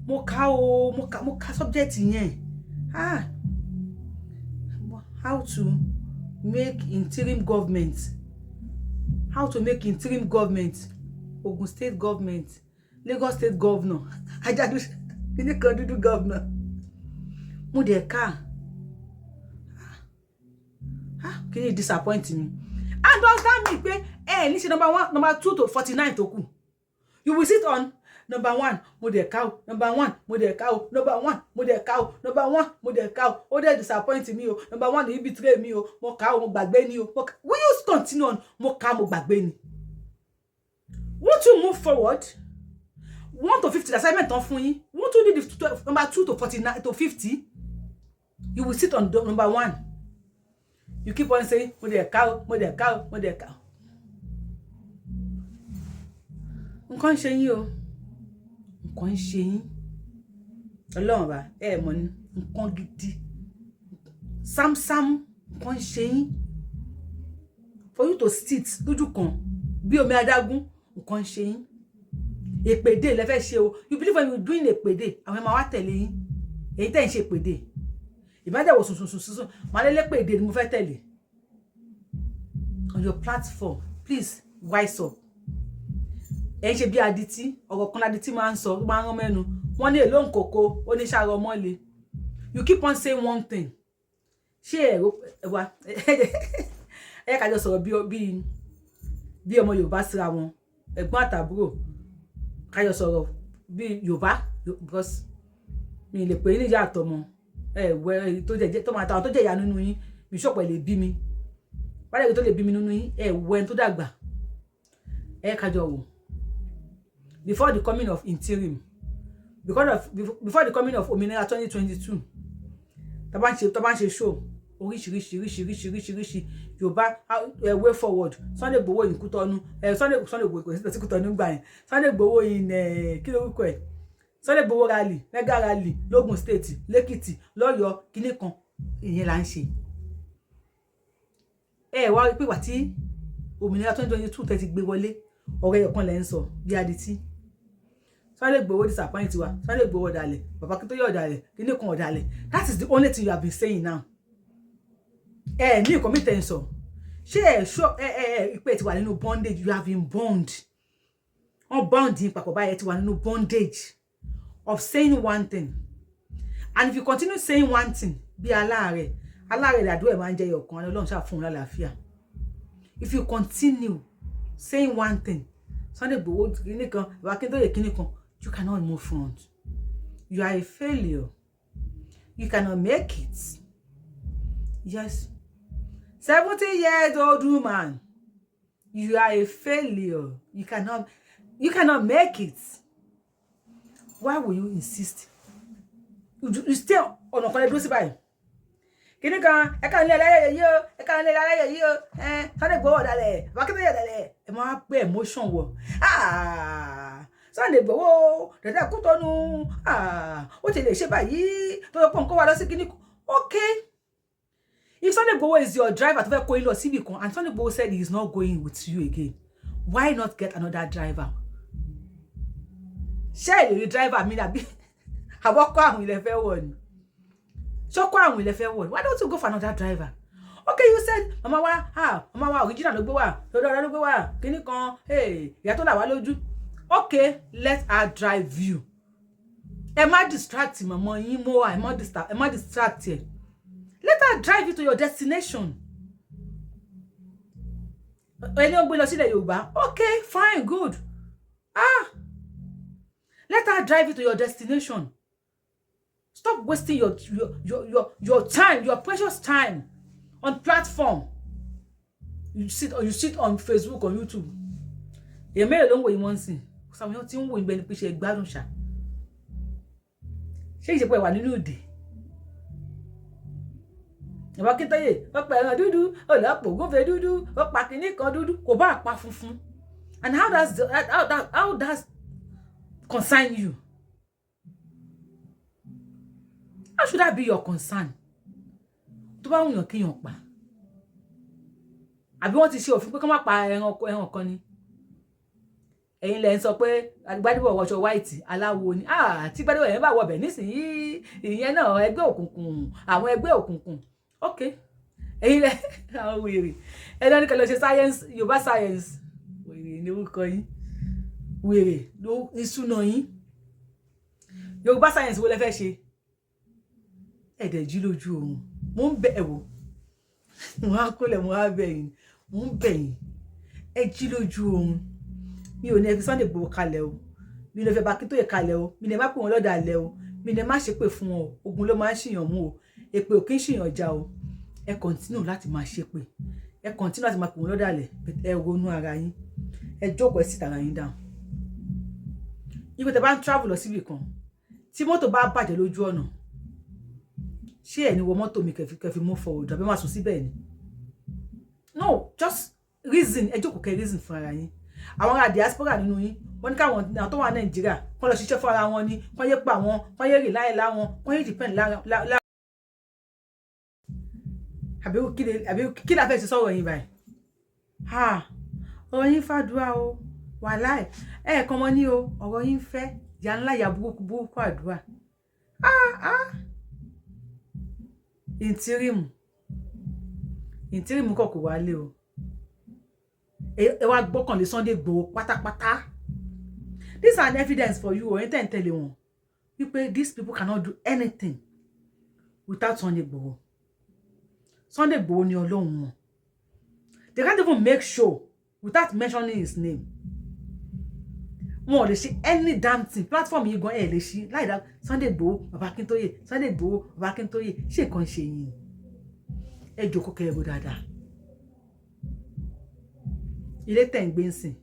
mo ká o, mo ká subject yẹn. Ah, how to make interim government, how to make interim government, Ogun State government, Lagos State governor, ajadu kíní kan dúdú governor, mo dẹ̀ ká. Ah, kíní disappoint me. And does that mean pé ẹ ní ṣe number one, number 2 to 49 tó kù? You will sit on number one, mo dẹ̀ ká o, number one, mo dẹ̀ ká o, number one, mo dẹ̀ ká o, number one, mo dẹ̀ ká o, ó dẹ̀ disappoint mi o, number one yìí betray mi o, mo ká o, mo gbàgbé ni o, mo ká. Will you continue on mo ká, mo gbàgbé ni? Won't you move forward? 1 to 50 assignment tán fún yín. Won't you do the number 2 to 49 to 50? You will sit on the number one. You keep on saying, mo dẹ̀ ká o, mo dẹ̀ ká o, mo dẹ̀ ká o. Nǹkan ń ṣe yín o, nǹkan ń ṣe yín. Ọlọ́run bá ẹ mọ̀ ní nǹkan gidi sámsám. Nǹkan ń ṣe yín for you to sit lójú kan bí omi adágún. Nǹkan ń ṣe yín. Èpèdè lẹ fẹ́ ṣe o. You believe when you doing èpèdè, àwọn ẹ̀ máa wá tẹ̀lé yín. Èyí tẹ̀ ń ṣe èpèdè ìbádẹ́wò sùn sùn sùn sùn, màá lé lépèdè ni mo fẹ́ tẹ̀lé on your platform. Please wise up. Ẹ ń ṣe bí adití. Ọ̀rọ̀ kan ládití máa ń sọ, máa ń rán mẹ́nu. Wọ́n ní èlò nkòkò oníṣàrọ̀ ọmọlé. You keep on saying one thing. Ṣé ẹ̀rọ ẹ̀wà ẹ ká jọ sọ̀rọ̀ bí ọmọ Yorùbá síra wọn, ẹ̀gbọ́n àtàbúrò, ká jọ sọ̀rọ̀ bí Yorùbá, because mi lè pè é níyà àtọmọ ẹ wẹ tó jẹ tó máa tàwọn tó jẹ ìyá nínú yín. Mi ṣọ̀pọ̀ ẹ lè bí mi wálé tó lè bí mi nínú yín. Ẹ wẹ tó dàgbà, ẹ kájọ wò. Before the coming of interim, because of before the coming of òmìnira 2022, tá bá ń ṣe show oríṣiríṣi, oríṣiríṣi, oríṣiríṣi Yorùbá way forward, Sunday Igboho in Kútọ́nù, Sunday Igboho kò sí Kútọ́nù gbà yẹn, Sunday Igboho in kí lórúkọ ẹ̀, Sunday Igboho rally, mega rally lógùn State, lẹ́kìtì, lọ́yọ̀ọ́, kinní kan, ìyẹn là ń ṣe. Ẹ wá rí pé wà tí òmìnira 2022 tẹ́ ti gbé wọlé, ọ̀rẹ́ ẹ̀kan lẹ́ ń sọ bí adití. Sunday Igboho disappoint wa, Sunday Igboho ọ̀dàlẹ̀, bàbá Akíntóyè ọ̀dàlẹ̀, kinní kan ọ̀dàlẹ̀. That is the only thing you have been saying now. Ẹ ní nǹkan mi tẹ̀ ń sọ. Ṣé ẹ ṣọ ẹ ẹ ẹ ìpè ti wà nínú bondage? You have been bound. Wọ́n bound yín papọ̀ báyẹn. Ti wà nínú bondage of saying one thing, and if you continue saying one thing, bí aláàárẹ̀, aláàárẹ̀ ìdádúrà ẹ̀ máa ń jẹ́ ọ̀kan. Ọlọ́run ṣáà fún un lálàáfíà. If you continue saying one thing, Sunday Igboho kíní kan, Baba Akintoye kíní kan, you cannot move front. You are a failure. You cannot make it. Yes, 70 years old woman, you are a failure. You cannot make it. Why will you insist? You stay ọ̀nà kan lè dúró sí báyìí, kíní kan, ẹ̀ka nílẹ̀ aláyẹyẹ yìí o, ẹ̀ka nílẹ̀ aláyẹyẹ yìí o. Ẹ̀ Sunday Igboho ọ̀dàlẹ̀, Baba Akintoye ọ̀dàlẹ̀. Ẹ máa gbé emotion wọ̀. Ah, Sunday Igboho dẹ̀dẹ̀ Kútọ́nù, ó ti lè ṣe báyìí tó yẹ kó nǹkan wà lọ sí kíní. Okay, if Sunday Igboho is your driver tó fẹ́ kó yín lọ síbì kan, and Sunday Igboho said he is not going with you again, why not get another driver? Ṣé ìlérí driver mi nàbí àbọ̀kọ́ àwọn ilẹ̀ fẹ́ wọ̀ ni? Ṣọ́kọ́ àwọn ilẹ̀ fẹ́ wọ̀ ni? Why don't you go for another driver? Okay, you said mama wa, ah, mama wa original ló gbé wá, lọ́dọ̀ ló gbé wá, kíní kan, ìyá tó là wá lójú. Okay, let her drive you. Ẹ má distract màmá yín mọ́, ẹ má distract ẹ. Let her drive you to your destination. Ẹni ó gbé lọ sílẹ̀ Yorùbá. Okay, fine, good. Ah, let her drive you to your destination. Stop wasting your time, your precious time on platform. You sit on Facebook, on YouTube. Èèyàn mélòó ló ń wò yín? Wọ́n ń sìn sáwọn èèyàn tí ń wò yín bẹ́ẹ̀ ni pé ṣe gbádùn ṣá. Ṣé ìṣepọ̀ ìwà nínú òde ìwà Akíntóyè? Ó pa ẹran dúdú, ó lọ pò gúnfe dúdú, ó pa kinní kan dúdú, kò bá pa funfun. And how does concern you? How should that be your concern? Tó bá wùyàn kéèyàn pa, àbí wọ́n ti ṣe òfin pé kó má pa ẹran kan ni? Ẹ̀yin lẹ ń sọ pé Gbádébọ̀ wọṣọ white, aláwo ni. Tí Gbádébọ̀ yẹn bá wọbẹ̀ nísìnyí, ìyẹn náà ẹgbẹ́ òkùnkùn, àwọn ẹgbẹ́ òkùnkùn. Ok, ẹ̀yin lẹ àwọn wèrè ẹ náà ní kẹ́ lọ ṣe science, Yorùbá science. Wèrè ní orúkọ yín, wèrè ló ìṣúná yín. Yorùbá science wo lẹ fẹ́ ṣe? Ẹ̀dẹ̀ jí lójú oorun. Mo ń bẹ̀ ẹ̀ wò, mo á kólẹ̀, mo á bẹ̀ yín, mo ń bẹ̀ yín, ẹ jí lójú oorun. Mi ò ní ẹ fi Sunday Igboho kalẹ̀ o, mi ò ní ẹ fi Baba Akintoye kalẹ̀ o, mi ní ẹ má pè wọ́n lọ́dàlẹ̀ o, mi ní ẹ má ṣépè fún wọn o. Ogun ló máa ń ṣìyàn mú o, èpè ò kí ń ṣìyàn já o. Ẹ continue láti máa ṣépè, ẹ continue láti máa pè wọ́n lọ́dàlẹ̀. Ẹ ronú ara yín, ẹ jókòó, ẹ sì tara yín dáhùn. Ibi tẹ́ bá ń travel lọ síbì kan, tí mọ́tò bá bàjẹ́ lójú ọ̀nà, ṣé ẹ̀ ní wọ mọ́tò mi kẹfì move forward, àbí máa sùn síbẹ̀ ni? No, just reason. Ẹ jókòó, kẹ́ reason fún ara yín. Àwọn ará diaspora nínú yín, wọ́n ní káwọn àwọn tó wà Nàìjíríà kọ́ lọ ṣiṣẹ́ fún ara wọn ni, kọ́ yé pa wọn, kọ́ yé rì láyé láwọn, kọ́ yé depend lára. Àbí kí la fẹ́ ṣe sọ̀rọ̀ yín báyìí? Ha, ọ̀rọ̀ yín fàdúrà o, wàláì ẹ̀ẹ̀kan mọ́ ní o. Ọ̀rọ̀ yín fẹ́ ìyá ńlá, ìyá burúkú burúkú, àdúrà. Ah ah, interim, interim kọ̀ kò wálé o. Ẹ wá gbọ́kànlé Sunday Igboho pátápátá. This is an evidence for you, ẹ̀yin tẹ̀ ń tẹ̀lé wọn, wípé these people cannot do anything without Sunday Igboho. Sunday Igboho ni ọlọ́run wọn. They can't even make sure without mentioning his name. Wọn ò lè ṣe any damn thing. Platform yìí gan ẹ lè ṣí láì dá Sunday Igboho, Baba Akintoye, Sunday Igboho, Baba Akintoye. Ṣé nǹkan ṣe yín? Ẹ jókòó kẹ́ ẹ ro dáadáa. Ilé tẹ̀ ń gbé ń sìn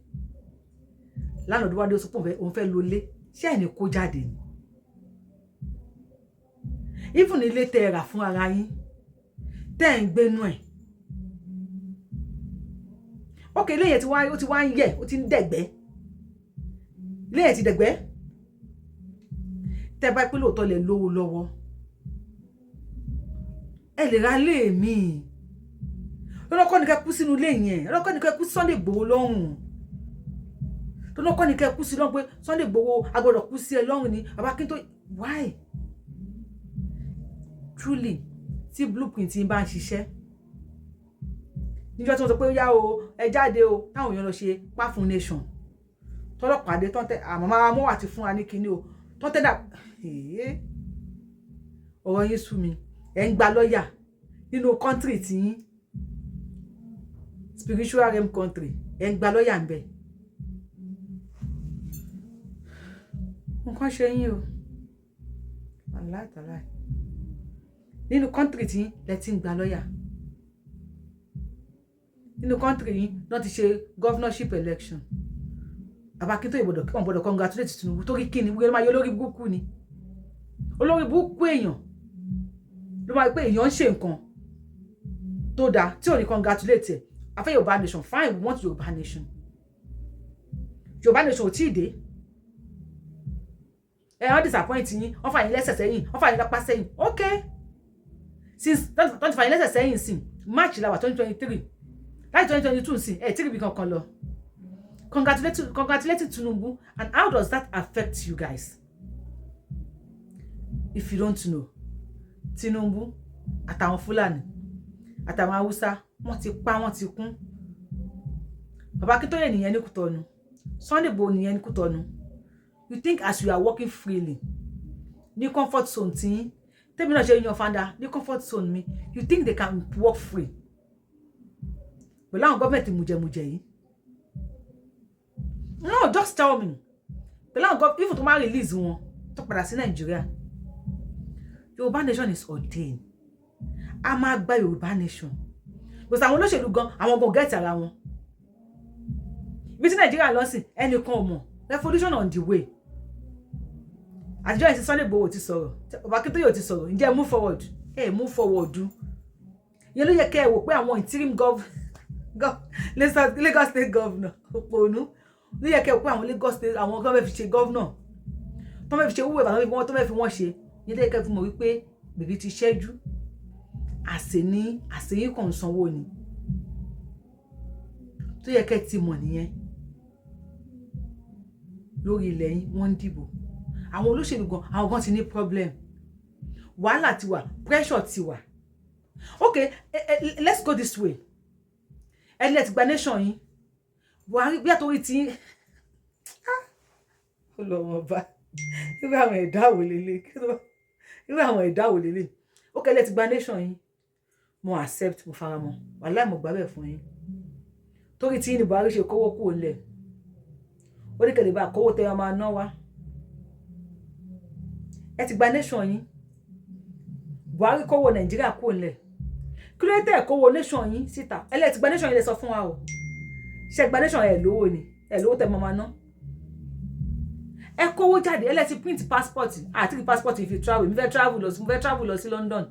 lánàá, tó wá dé, ó sọ pé òun fẹ́ lo ilé, ṣé ẹ̀ ní kó jáde ni? Even ilé tẹ́ ẹ rà fún ara yín, tẹ́ ẹ̀ ń gbénú ẹ̀, ok, ilé yẹn ti wá, ó ti wá ń yẹ̀, ó ti ń dẹ̀gbẹ́. Ilé yẹn ti dẹ̀gbẹ́. Tẹ́ bá pé lóòótọ́ lẹ lówó lọ́wọ́, ẹ lè ra ilé mi. Lọ́kọ́ ni kẹ́ kú sínú ilé yẹn, lọ́kọ́ ni kẹ́ kú Sunday Igboho lọ́rùn, lọ́kọ́ ni kẹ́ kú sí lọ́rùn pé Sunday Igboho agbọ́dọ̀ kú sí ẹ lọ́rùn ni. Baba Akintoye, why? Truly, tí blueprint yín bá ń ṣiṣẹ́, níjọ́ tí wọ́n sọ pé ó yá o, ẹ jáde o, táwọn èèyàn lọ ṣe pa fún nation, tọ́lọ́pàá dé tọ́ntẹ́ àmọ́ máa mọ́ àti fún wa ní kinní o, tọ́ntẹ́ dà. Ọ̀rọ̀ yín sú mi. Ẹ̀ ń gba lọ́ọ̀yà nínú country tiyín, spiritual realm country. Ẹ̀ ń gba lọ́ọ̀yà ń bẹ̀. Nǹkan ṣe yín o, aláìtàláì. Nínú country tí lẹ ti ń gba lọ́ọ̀yà, nínú country yín náà ti ṣe governorship election. Bàbá Akíntóyè gbọ́dọ̀, wọn gbọ́dọ̀ congratulate Tinubu. Torí kí ni? Wọ́n máa yọ olórí burúkú ni. Olórí burúkú èèyàn ló máa pé èèyàn ń ṣe nǹkan tó dáa tí ò ní congratulate ẹ̀. A fẹ́ Yorùbá nation, fine, we want Yorùbá nation. Yorùbá nation ò tí ì dé. Ẹ wọ́n disappoint yín, wọ́n fà yín lẹ́sẹ̀ sẹ́yìn, wọ́n fà yín lápá sẹ́yìn. Okay, since wọ́n ti fà yín lẹ́sẹ̀ sẹ́yìn sí March la wà, 2023, láti 2022 sí ẹ̀ tí ibi kankan lọ. Congratulating Tinubu, and how does that affect you guys? If you don't know, Tinubu àtàwọn Fúlàní àtàwọn Haúsá, wọ́n ti pa, wọ́n ti kún. Bàbá Akíntóyè nìyẹn ní Kútọ́nù, Sunday Igboho nìyẹn ní Kútọ́nù. You think as you are working freely ní comfort zone tí tèmi náà ṣe yan fanda ní comfort zone mi, you think they can work free pẹ̀lú àwọn gọ́ọ̀mẹ̀ntì mùjẹ̀mùjẹ̀ yìí? No, just tell me. Pẹ̀lú àwọn gọ́ọ̀mẹ̀ntì, if tó máa release wọn tó padà sí Nàìjíríà, Yorùbá nation is ordained. A máa gba Yorùbá nation because àwọn olóṣèlú gan, àwọn gan get ara wọn. Ibi tí Nàìjíríà lọ sí, ẹnìkan ò mọ̀. Revolution on the way. Àtijọ́ ìsìn Sunday Igboho ti sọ̀rọ̀, Bàbá Akíntóyè ti sọ̀rọ̀. Ǹjẹ́ move forward? Ẹ move forward. Yẹn ló yẹ kẹ́ ẹ wò pé àwọn interim gov, Lagos State governor òpònú ló yẹ kẹ́ ẹ wò pé àwọn Lagos State, àwọn tó fẹ́ fi ṣe governor, tó fẹ́ fi ṣe wúwo ìbàdàn, wọn tó fẹ́ fi wọ́n ṣe yẹn ló yẹ kẹ́ ẹ fi mọ̀ wípé bèbí ti ṣẹ́jú àṣẹ ní àṣeyín kàn ń sanwó ni. Tó yẹ kẹ́ ẹ ti mọ̀ nìyẹn. Lórí ilẹ̀ yín, wọ́n ń dìbò. Àwọn olóṣèlú gan, àwọn gan ti ní problem. Wàhálà ti wà, pressure ti wà. Okay, let's go this way. Ẹni ẹ ti gba nation yín, Buhari bí àtòrí tí ó lọ wọn bá irú àwọn ẹ̀dá wò lélẹ̀? Irú àwọn ẹ̀dá wò lélẹ̀? Okay, ẹ ti gba nation yín, mo accept, mo fara mọ́. Wàláì, mo gbà bẹ́ẹ̀ fún yín. Torí tí ní Buhari ṣe kówó kúrò nílẹ̀, ó ní kẹlẹ̀ bá kówó tẹ́ ọ máa ná wá. Ẹ ti gba nation yín, Buhari kówó Nàìjíríà kúrò nílẹ̀. Kí ló dé kówó nation yín síta? Ẹ lẹ ti gba nation yín, lẹ sọ fún wa o. Ṣe gba nation? Ẹ lówó ni, ẹ lówó tẹ́ mọ́ máa ná. Ẹ kówó jáde. Ẹ lẹ ti print passport àti rí passport yìí fi travel. Mi fẹ́ travel lọ sí, mo fẹ́ travel lọ sí London.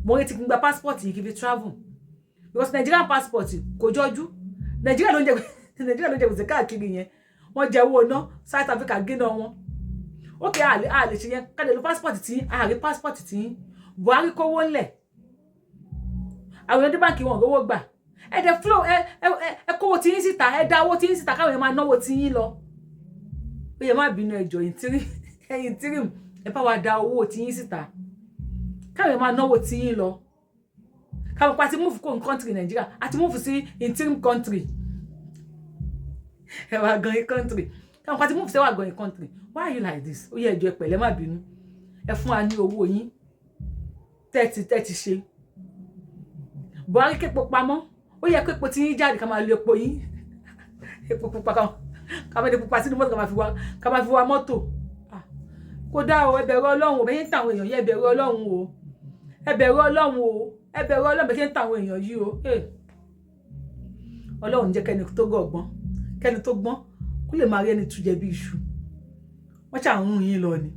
Mo retí kí n gba passport yìí kí n fi travel because Nigerian passport kò jọjú. Nàìjíríà ló ń jẹ, Nàìjíríà ló ń jẹ gbèsè káàkiri yẹn. Wọ́n jẹ owó ná South Africa gíná wọn. Ok, a lè ṣe yẹn ká lè lo passport tí a rí passport tí Buhari kówó ńlẹ̀. Àwọn èèyàn dé báńkì, wọn rówó gbà. Ẹ dẹ flow, ẹ kówó tí yín síta, ẹ dá owó tí yín síta káwọn èèyàn máa náwó tí yín lọ. Ó yẹ má bínú, ẹjọ ẹ̀yin interim, ẹ bá wa dá owó tí yín síta káwọn èèyàn máa náwó tí yín lọ, káwọn pa ti move kó country Nàìjíríà àti move sí interim country. Ẹ wá gan country, káwọn pa ti move sí ẹwà gan country. Why are you like this? Ó yẹ, ẹjọ, ẹ pẹ̀lẹ́, má bínú. Ẹ fún wa ní owó yín tẹ́tí tẹ́tí ṣe. Buhari képo pamọ́, ó yẹ kó epo tí yín jáde ká máa lo epo yín, epo pupa, ká máa lo epo pupa sínú mọ́tò, ká máa fi wá mọ́tò. Kò dá o. Ẹ bẹ̀rù Ọlọ́run o. Bẹ́ẹ̀ ń tàwọn èèyàn yìí, ẹ bẹ̀rù Ọlọ́run o, ẹ bẹ̀rù Ọlọ́run o, ẹ bẹ̀rù Ọlọ́run. Bẹ́ẹ̀ ń tàwọn èèyàn yìí o. Ọlọ́run jẹ́ kẹ́ni tó gọ̀gbọ́n, kẹ́ni tó gbọ́n kó lè máa rí ẹni tú jẹ bí iṣu. Wọ́n ṣà ń rún yín lọ ni,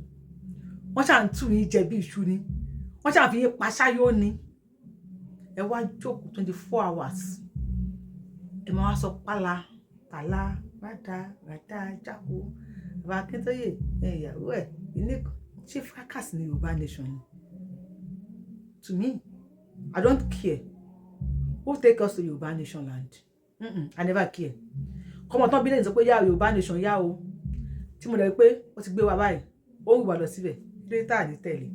wọ́n ṣà ń tú yín jẹ bí iṣu ni, wọ́n ṣà fi yín paṣáyó ni. Ẹ wá jókòó 24 hours, ẹ máa wá sọ pálá pàlà rádà rádà jáko. Bàbá Akíntóyè, ìyàwó ẹ ilé kan ṣé fracas ní Yorùbá nation ni. To me, I don't care who take us to Yorùbá nation land. I never care. Kọ́mọ tán bí lẹ́yìn sọ pé yá Yorùbá nation yá o, tí mo dẹ̀ pé ó ti gbé wa báyìí, ó ń wà lọ síbẹ̀ kí ló tà ní tẹ̀lé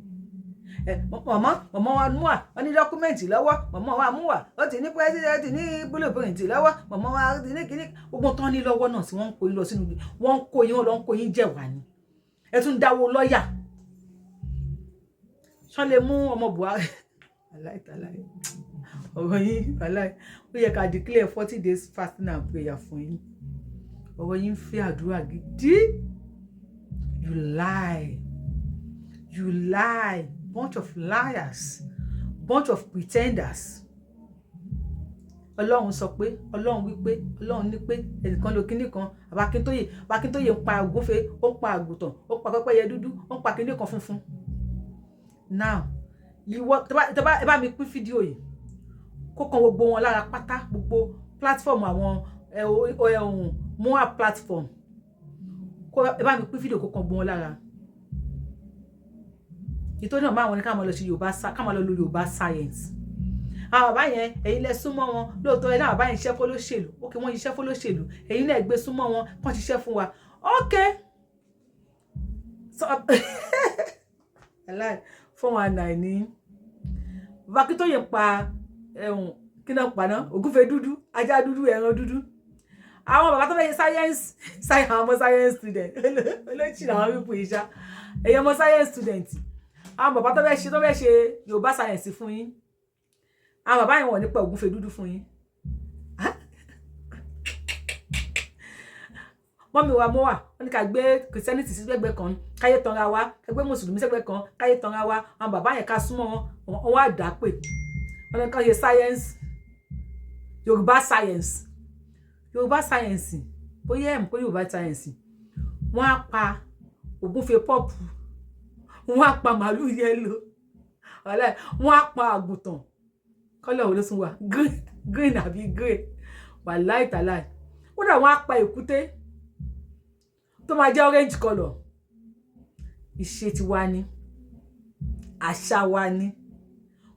ẹ. Mọ̀mọ́ wa mú wa, wọ́n ní document lọ́wọ́. Mọ̀mọ́ wa mú wa, ó ti ní president ní blueprint lọ́wọ́. Mọ̀mọ́ wa ti ní kíní gbogbo tán ní lọ́wọ́ náà tí wọ́n ń kó yín lọ sínú, wọ́n ń kó yín, wọ́n lọ ń kó yín jẹ̀wà ni. Ẹ tún dáwó lọ́ọ̀yà ṣán lè mú ọmọ Buhari aláìtàláì. Ọ̀rọ̀ yín wàláì, ó yẹ ká declare 40 days fasting and prayer fún yín. Ọ̀rọ̀ yín ń fẹ́ àdúrà gidi. You lie, you lie, bunch of liars, bunch of pretenders. Ọlọ́run sọ pé, Ọlọ́run wí pé, Ọlọ́run ní pé ẹnìkan lo kinní kan. Bàbá Akíntóyè, Bàbá Akíntóyè ń pa ògúnfe, ó ń pa àgùntàn, ó ń pa pẹ́pẹ́yẹ dúdú, ó ń pa kinní kan funfun. Now ìwọ tó bá ẹ bá mi pín fídíò yìí kó kan gbogbo wọn lára pátá, gbogbo platform àwọn ẹ ohun moa platform, kó ẹ bá mi pín fídíò kó kan gbogbo wọn lára. Ìtòní náà máa wọn ní ká máa lọ ṣe Yorùbá, ká máa lọ lo Yorùbá science. Àwọn bàbá yẹn, ẹ̀yin lẹ súnmọ́ wọn lóòótọ́. Ẹ náà bàbá yẹn ṣiṣẹ́ fọlọ́ṣèlú. Ok, wọ́n ṣiṣẹ́ fọlọ́ṣèlú, ẹ̀yin náà gbé súnmọ́ wọn kàn ṣiṣẹ́ fún wa. Ok, so 419 ní bàbá Akíntóyè pa ẹ̀hún kí náà pa náà, ògúnfe dúdú, ajá dúdú, ẹran dúdú. Àwọn bàbá tó fẹ́ ṣe science, àwọn ọmọ science student olóòtú làwọn pípọ̀ yìí ṣá. Ẹ̀yin ọmọ science student, àwọn bàbá tó fẹ́ ṣe Yorùbá science fún yín, àwọn bàbá yẹn wọ̀ nípa ògúnfe dúdú fún yín. Mummy wa mọ́ wà, wọ́n ní ká gbé Christianity sí sẹ́gbẹ́ kan, káyé tanra wa, ká gbé mùsùlùmí sẹ́gbẹ́ kan, káyé tanra wa. Àwọn bàbá yẹn, ká súnmọ́ wọn, wọ́n wá dà pé wọ́n ní ká ṣe science, Yorùbá science. Yorùbá science, bóyá ẹ̀ mọ̀ pé Yorùbá science, wọ́n á pa ògúnfe purple, wọ́n á pa màálù yellow, wọ́n á pa àgùntàn colour wo ló tún wà, green, green àbí grey, wàláì tàláì. Kódà wọ́n á pa èkúté tó máa jẹ́ orange colour. Ìṣe tiwa ni, àṣà wa ni,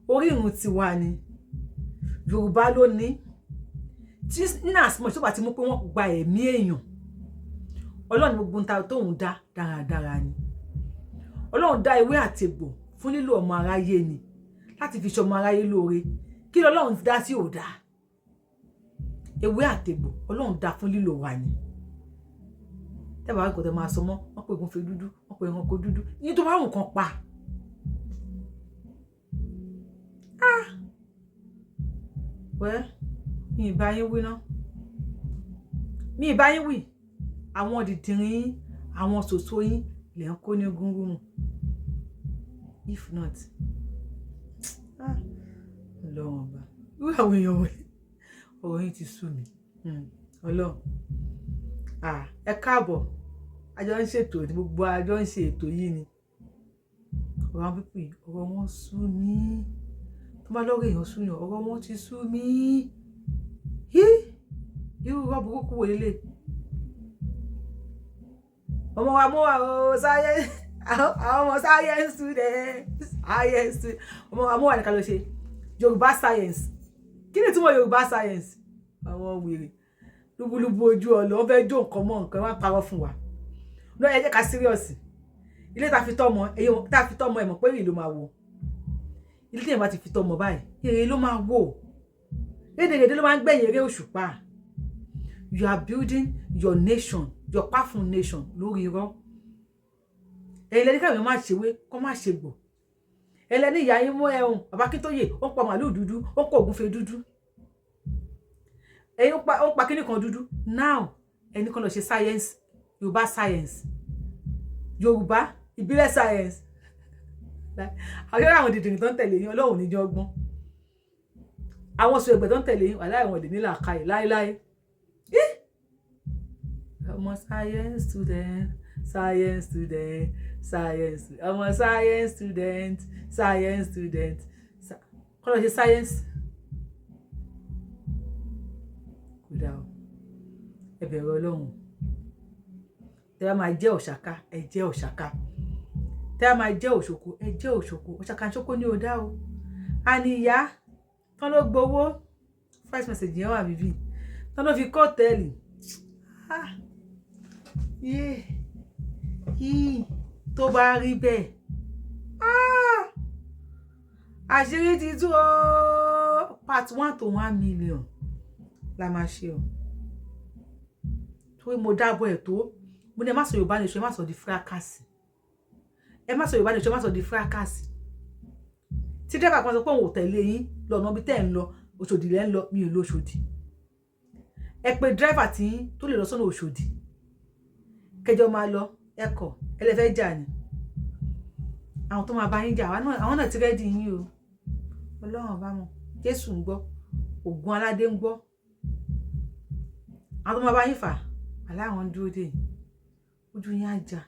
orírun tiwa ni, Yorùbá ló ní. Tí ní àsìmọ̀ tó bá ti mú pé wọ́n gba ẹ̀mí èèyàn, Ọlọ́run gbogbo ń ta tóun dá dáradára ni. Ọlọ́run dá ewé àtegbò fún lílò ọmọ aráyé ni, láti fi ṣọmọ aráyé lóore. Kí lọ́lọ́run dá tí ò dá? Ewé àtegbò, Ọlọ́run dá fún lílò wa ni. Tẹ́bàá kò tẹ́ máa sọ mọ́, wọ́n pè gúnfe dúdú, wọ́n pè ẹranko dúdú ní tó bá wù kàn pa. Ah wẹ́, mi ì bá yín wí ná, mi ì bá yín wí. Àwọn dìdìrín yín, àwọn ṣòṣò yín lè ń kó ní gúngún. If not, ah, Ọlọ́run ọba, irú àwọn èèyàn wẹ̀, ọ̀rọ̀ yín ti sú mi. Ọlọ́run. Ah, ẹ káàbọ̀, àjọ ń ṣètò ní gbogbo, àjọ ń ṣe ètò yìí ni. Ọ̀rọ̀ àwọn people yìí, ọ̀rọ̀ wọn sú mi. Tó bá lọ́rọ̀ èèyàn sú yàn, ọ̀rọ̀ wọn ti sú mi. Hí, irú irọ́ burúkú wo lélẹ̀? Ọmọ wa mú wa o, science, àwọn ọmọ science student, science student, ọmọ wa mú wa ní ká lọ ṣe Yorùbá science. Kí ni ìtumọ̀ Yorùbá science? Àwọn wèrè lúbúlúbú ojú ọ̀lọ́, wọ́n fẹ́ jó nǹkan mọ́ nǹkan, wọ́n á parọ́ fún wa lọ. Ẹ jẹ́ ká serious. Ilé tá a fi tọ́ ọmọ, èyí tá a fi tọ́ ọmọ, ẹ̀ mọ̀ pé èrè ló máa wò. Ilé tí èèyàn bá ti fi tọ́ ọmọ báyìí, èrè ló máa wò. Rédèrèdè ló máa ń gbẹ̀yìn eré òṣùpá. You are building your nation, your powerful nation, lórí irọ́. Ẹ̀yin lẹ́ni káwọn máa ṣèwé kọ́ máa ṣe gbò. Ẹ̀yin lẹ́ni ìyá yín mú ẹ̀hún. Bàbá Akíntóyè, ó ń pa màálù dúdú, ó ń pa ògúnfe dúdú, ẹ̀yin ó ń pa kíní kan dúdú. Now ẹni kan lọ ṣe science, Yorùbá science, Yorùbá ìbílẹ̀ science. Àwọn àwọn dìdìrín tó ń tẹ̀lé yín, Ọlọ́run níjọ́ ọgbọ́n. Àwọn sọ ẹgbẹ́ tó ń tẹ̀lé yín, wàhálà ìwọ̀n lè nílà káyè láéláé. Ọmọ science student, science student, science, ọmọ science student, science student, kọ́ lọ ṣe science. Kò dáa o, ẹ bẹ̀rù Ọlọ́run. Tẹ́ bá máa jẹ́ òṣàká, ẹ jẹ́ òṣàká. Tẹ́ bá máa jẹ́ òṣòkò, ẹ jẹ́ òṣòkò. Òṣàkà ṣókó ní ò dá o. Àníyá tán ló gbowó, first message yẹn wà bíbí tán ló fi kọ́ hòtẹ́ẹ̀lì. Ah yé yìí, tó bá rí bẹ́ẹ̀, ah, àṣírí ti tú o. Part one to 1 million la máa ṣe o, torí mo dábọ̀ ẹ̀ tó mo ní ẹ má sọ Yorùbá nation, ẹ má sọ di fracas, ẹ má sọ Yorùbá nation, ẹ má sọ di fracas. Tí dẹ́gbà kan sọ pé òun ò tẹ̀lé yín lọ́nà ibi tẹ́ ẹ̀ ń lọ. Òṣòdì lẹ́ ń lọ, mi ò lọ Òṣòdì. Ẹ pé driver tí yín tó lè lọ sọ́nà Òṣòdì, kẹjọ máa lọ. Ẹ kọ̀, ẹ lè fẹ́ jà ní àwọn tó máa bá yín jà. Àwọn náà ti ready yín o. Ọlọ́run bá mọ̀, Jésù ń gbọ́, Ògùn aládé ń gbọ́. Àwọn tó máa bá yín fà aláwọn ń dúró dè yín. Ojú yín á jà.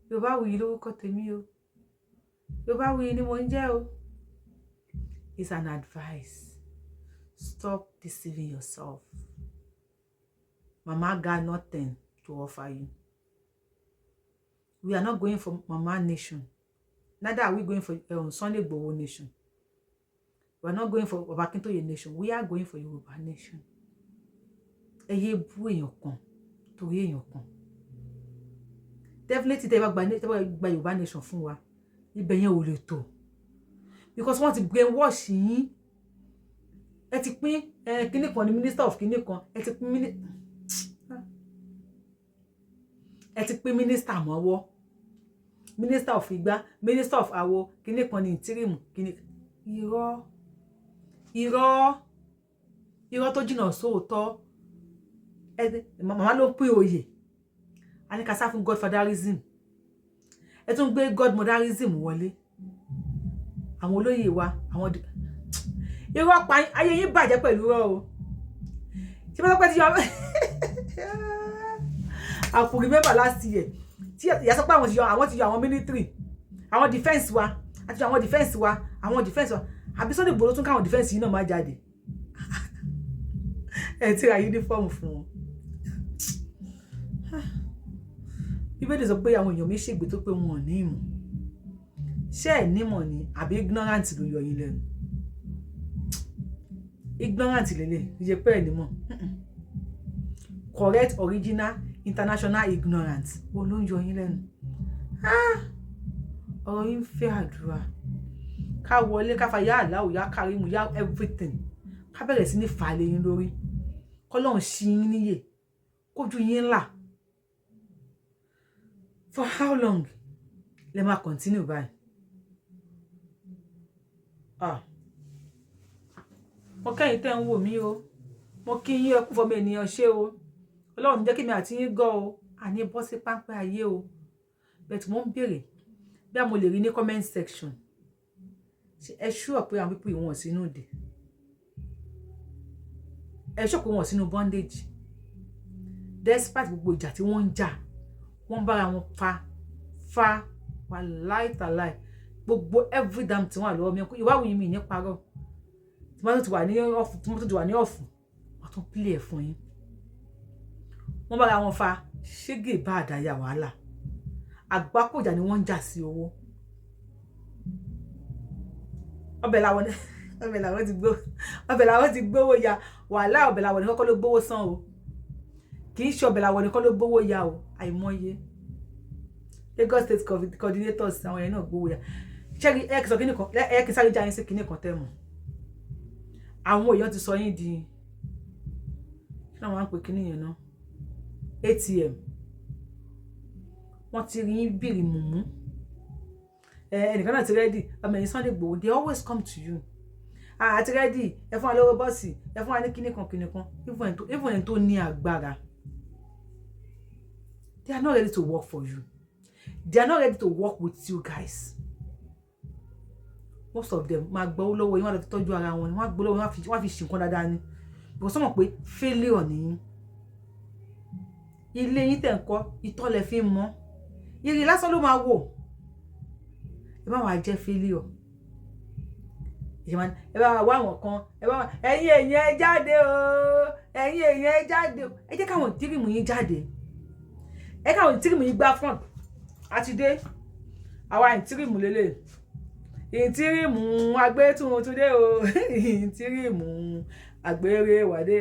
Yorùbáwùyí lórúkọ tèmi o, Yorùbáwùyí ni mo ń jẹ́ o. It's an advice. Stop deceiving yourself. Mama got nothing to offer you. We are not going for Mama nation, neither are we going for Sunday Igboho nation. We are not going for Baba Akintoye nation. We are going for Yorùbá nation. Ẹ yé bú èèyàn kan torí èèyàn kan. Definitely, tẹ́ bá gba Yorùbá nation fún wa, ibẹ̀ yẹn ò lè tó, because wọ́n ti brainwash yín. Ẹ ti pín ẹ kíní kan ní minister of kíní kan. Ẹ ti pín minister mọ́wọ́, minister of igbá, minister of awo, kíní kan ní interim kíní. Irọ́, irọ́, irọ́ tó jìnnà sóòótọ́. Ẹ màmá ló pín oyè. A ní ká sá fún godfatherism, ẹ tún gbé godmotherism wọlé. Àwọn olóyè wa, àwọn irọ́ pa ayé yín bàjẹ́ pẹ̀lú irọ́ o. Ṣé bá pẹ́ tí yọ? I could remember last year tí ìyá sọ pé àwọn ti yọ àwọn military, àwọn defence wa, àti àwọn defence wa, àwọn defence wa. Àbí Sunday Igboho tún káwọn defence yìí náà má jáde? Ẹ ti ra uniform fún wọn. Bíbélì sọ pé àwọn èèyàn mi ṣègbè tó pé wọn ò ní ìmọ̀. Ṣé ẹ̀ nímọ̀ ni, àbí ignorant ló yọ yín lẹ́nu? Ignorant lélẹ̀ ṣe pé ẹ̀ nímọ̀. Correct, original, international ignorant wo ló ń yọ yín lẹ́nu? Ọ̀rọ̀ yín ń fẹ́ àdúrà. Ká wọlé, ká fa yá àláwò, yá kàrímù, yá everything, ká bẹ̀rẹ̀ sí ní fà á lé yín lórí, kọ́lọ́run ṣí yín níyè, kójú yín là. For how long lẹ máa continue báyìí? Ah, mo kẹ́yìn tẹ́ ń wò mí o. Mo kí yín, ẹ kú fọmọ ènìyàn ṣe o. Ọlọ́run jẹ́ kí mi àti yín gọ́ o, àní bọ́ sí páńpẹ́ ayé o. But mo ń béèrè bí a mo lè rí ní comment section. Ṣé ẹ sure pé àwọn people wọ́n sínú ìdè? Ẹ sure pé wọ́n sínú bondage, despite gbogbo ìjà tí wọ́n ń jà? Wọ́n bára wọn fa fa wàláì tàláì, gbogbo every damn tí wọ́n wà lọ́wọ́ mi. Ìwáwìí mi ní parọ́ tí wọ́n ti wà ní off, tí wọ́n ti wà ní off, wọ́n tún play ẹ̀ fún yín. Wọ́n bára wọn fa ṣégè bá àdáyà, wàhálà àgbákòjà ni wọ́n ń jà sí owó. Ọbẹ̀ làwọn ti gbówó ya wàhálà. Ọbẹ̀ làwọn ní kọ́kọ́ ló gbówó san o. Kì í ṣe ọbẹ̀ làwọn nìkan ló gbówó ya o. Àìmọye Lagos State coordinators, àwọn yẹn náà gbówó ya. Ṣẹ́gi ẹ kì í sọ kíní kan, ẹ kì í sáré já yín sí kíní kan tẹ́ mọ̀. Àwọn èèyàn ti sọ yín di kí ni wọ́n á ń pè kíní yẹn náà, ATM. Wọ́n ti rí yín bìrì mùmú. Ẹnìkan náà ti ready. Ọmọ ẹ̀yìn Sunday Igboho, they always come to you. Àti ready, ẹ fún wa lówó bọ́ọ̀sì, ẹ fún wa ní kíní kan kíní kan. Even ẹni tó ní agbára, they are not ready to work for you. They are not ready to work with you guys. Most of them máa gbọ́ lọ́wọ́ yín, wọ́n á lọ fi tọ́jú ara wọn ni. Wọ́n á gbọ́ lọ́wọ́ yín, wọ́n á fi ṣe nǹkan dáadáa ni, because wọ́n mọ̀ pé failure nìyí. Ilé yín tẹ̀ ń kọ́, ìtọ́ lẹ fi ń mọ́, ìrì lásán ló máa wò. Ẹ má wàá jẹ́ failure. Ẹ bá wá àwọn kan, ẹ bá wá. Ẹ̀yin èèyàn, ẹ jáde o. Ẹ̀yin èèyàn, ẹ jáde o. Ẹ jẹ́ káwọn interim yín jáde. Ẹ káwọn interim yín gbá front. Àti dé àwa interim lélẹ̀. Interim agbétuntun dé o. Interim agbérèwádé,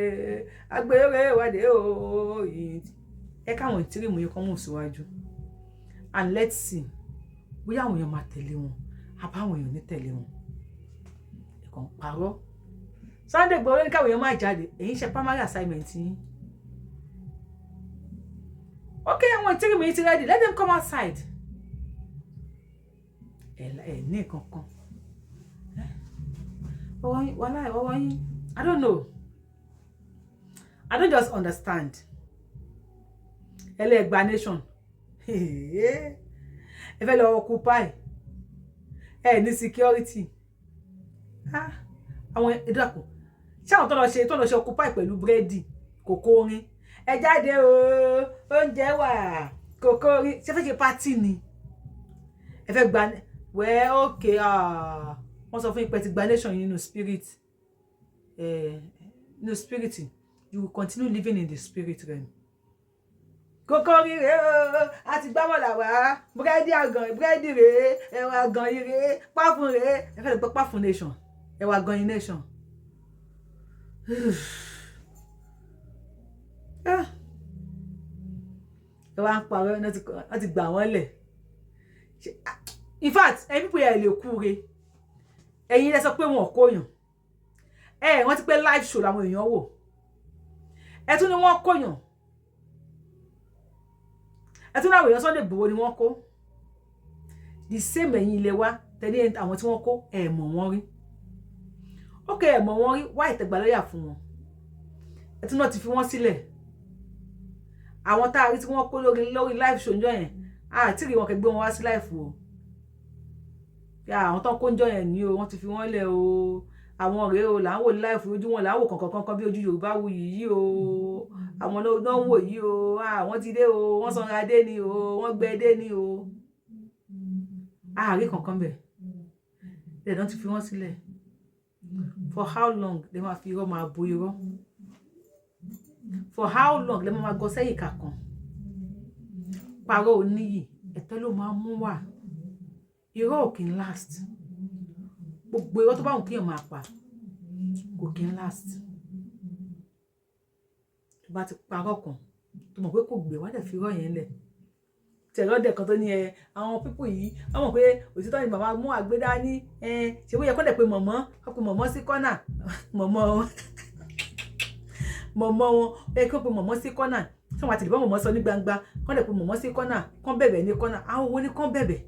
agbérèwádé o. Ẹ káwọn interim yín kọ́ mú síwájú, and let's see bóyá àwọn èèyàn máa tẹ̀lé wọn àbáwọn èèyàn ní tẹ̀lé wọn. Ẹ̀kọ́ ń parọ́. Sunday Igboho ní káwọn èèyàn máa jáde. Èyí ń ṣe primary assignment yín. Okay, àwọn interim yìí ti ready. Let them come outside. Ẹ ní kankan. Ọwọ́ yín, wàhálà ọwọ́ yín. I don't know, I don't just understand. Ẹlẹ́gba nation, ẹ fẹ́ lọ occupy, ẹ ní security. Àwọn ìdàpọ̀, ṣé àwọn tó lọ ṣe occupy pẹ̀lú búrẹ́dì, kòkó orin, ẹ jáde o, oúnjẹ wà, kòkó orin, ṣé fẹ́ ṣe party ni? Ẹ fẹ́ gba wẹ́, okay. Wọ́n sọ fún yín pé ti gba nation yín nínú spirit, nínú spirit. You will continue living in the spirit realm. Kókó rírè o, a ti gbámọ̀là wá, búrẹ́dì àgàn, búrẹ́dì rèé, ẹ̀wà àgàn yìí rèé, páfún rèé. Ẹ fẹ́ lè gbọ́ páfún nation, ẹ̀wà àgàn yìí nation. Ẹ wá ń parọ́, wọ́n ti gbà wọ́n lẹ̀. In fact, ẹ̀yin pípé ẹ̀ lè kú re. Ẹ̀yin lẹ sọ pé wọn ò kóyàn. Ẹ wọ́n ti pé live show làwọn èèyàn wò. Ẹ tún ní wọ́n kóyàn, ẹ tún láwọn èèyàn Sunday Igboho ni wọ́n kó. The same ẹ̀yin ilé wa tẹ̀lé àwọn tí wọ́n kó, ẹ̀ mọ̀ wọ́n rí. Ókè, ẹ̀ mọ̀ wọ́n rí, wá ìtẹ̀gbà lọ́yà fún wọn. Ẹ tún náà ti fi wọ́n sílẹ̀. Àwọn tá a rí tí wọ́n kó lórí live show ńjọ́ yẹn, àti rí wọn kẹ́ gbé wọn wá sí live o. Àwọn tó ń kó ńjọ́ yẹn ní o, wọ́n ti fi wọ́n lẹ̀ o. Àwọn rèé o, là ń wò ní live, ojú wọn là ń wò kọ̀ọ̀kan kankan bí ojú Yorùbá wù yìí o. Àwọn náà ń wò yìí o, àwọn ti dé o, wọ́n sanra dé ni o, wọ́n gbẹ dé ni o. Ààrí kankan bẹ̀ ẹ̀ náà ti fi wọ́n sílẹ̀. For how long lè máa fi irọ́ máa bo irọ́? For how long lè máa gọ sẹ́yìn kàkan parọ́ oníyì? Ẹ̀tẹ́ ló máa mú wà. Irọ́ ò kí ń last. Gbogbo irọ́ tó bá wù kéèyàn máa pa kò kí ń last. Tó bá ti parọ́ kan tó mọ̀ pé kò gbé wá, dẹ̀ fi irọ́ yẹn lẹ̀. Tẹ̀rọ̀dẹ̀ kan tó ní ẹ, àwọn people yìí, wọ́n mọ̀ pé òtítọ́ ni màmá mú àgbédá ní ẹ ṣe. Bóyá kọ́ dẹ̀ pé mọ̀mọ́, kọ́ pé mọ̀mọ́ sí kọ́nà, mọ̀mọ́ wọn, mọ̀mọ́ wọn ẹ kí wọ́n pe mọ̀mọ́ sí kọ́nà tí wọ́n àti lè bá mọ̀mọ́ sọ ní gbangba. Kọ́ dẹ̀ pé mọ̀mọ́ sí kọ́nà, kọ́ bẹ̀bẹ̀ ní kọ́nà. Àwọn wo ni kọ́ bẹ̀bẹ̀?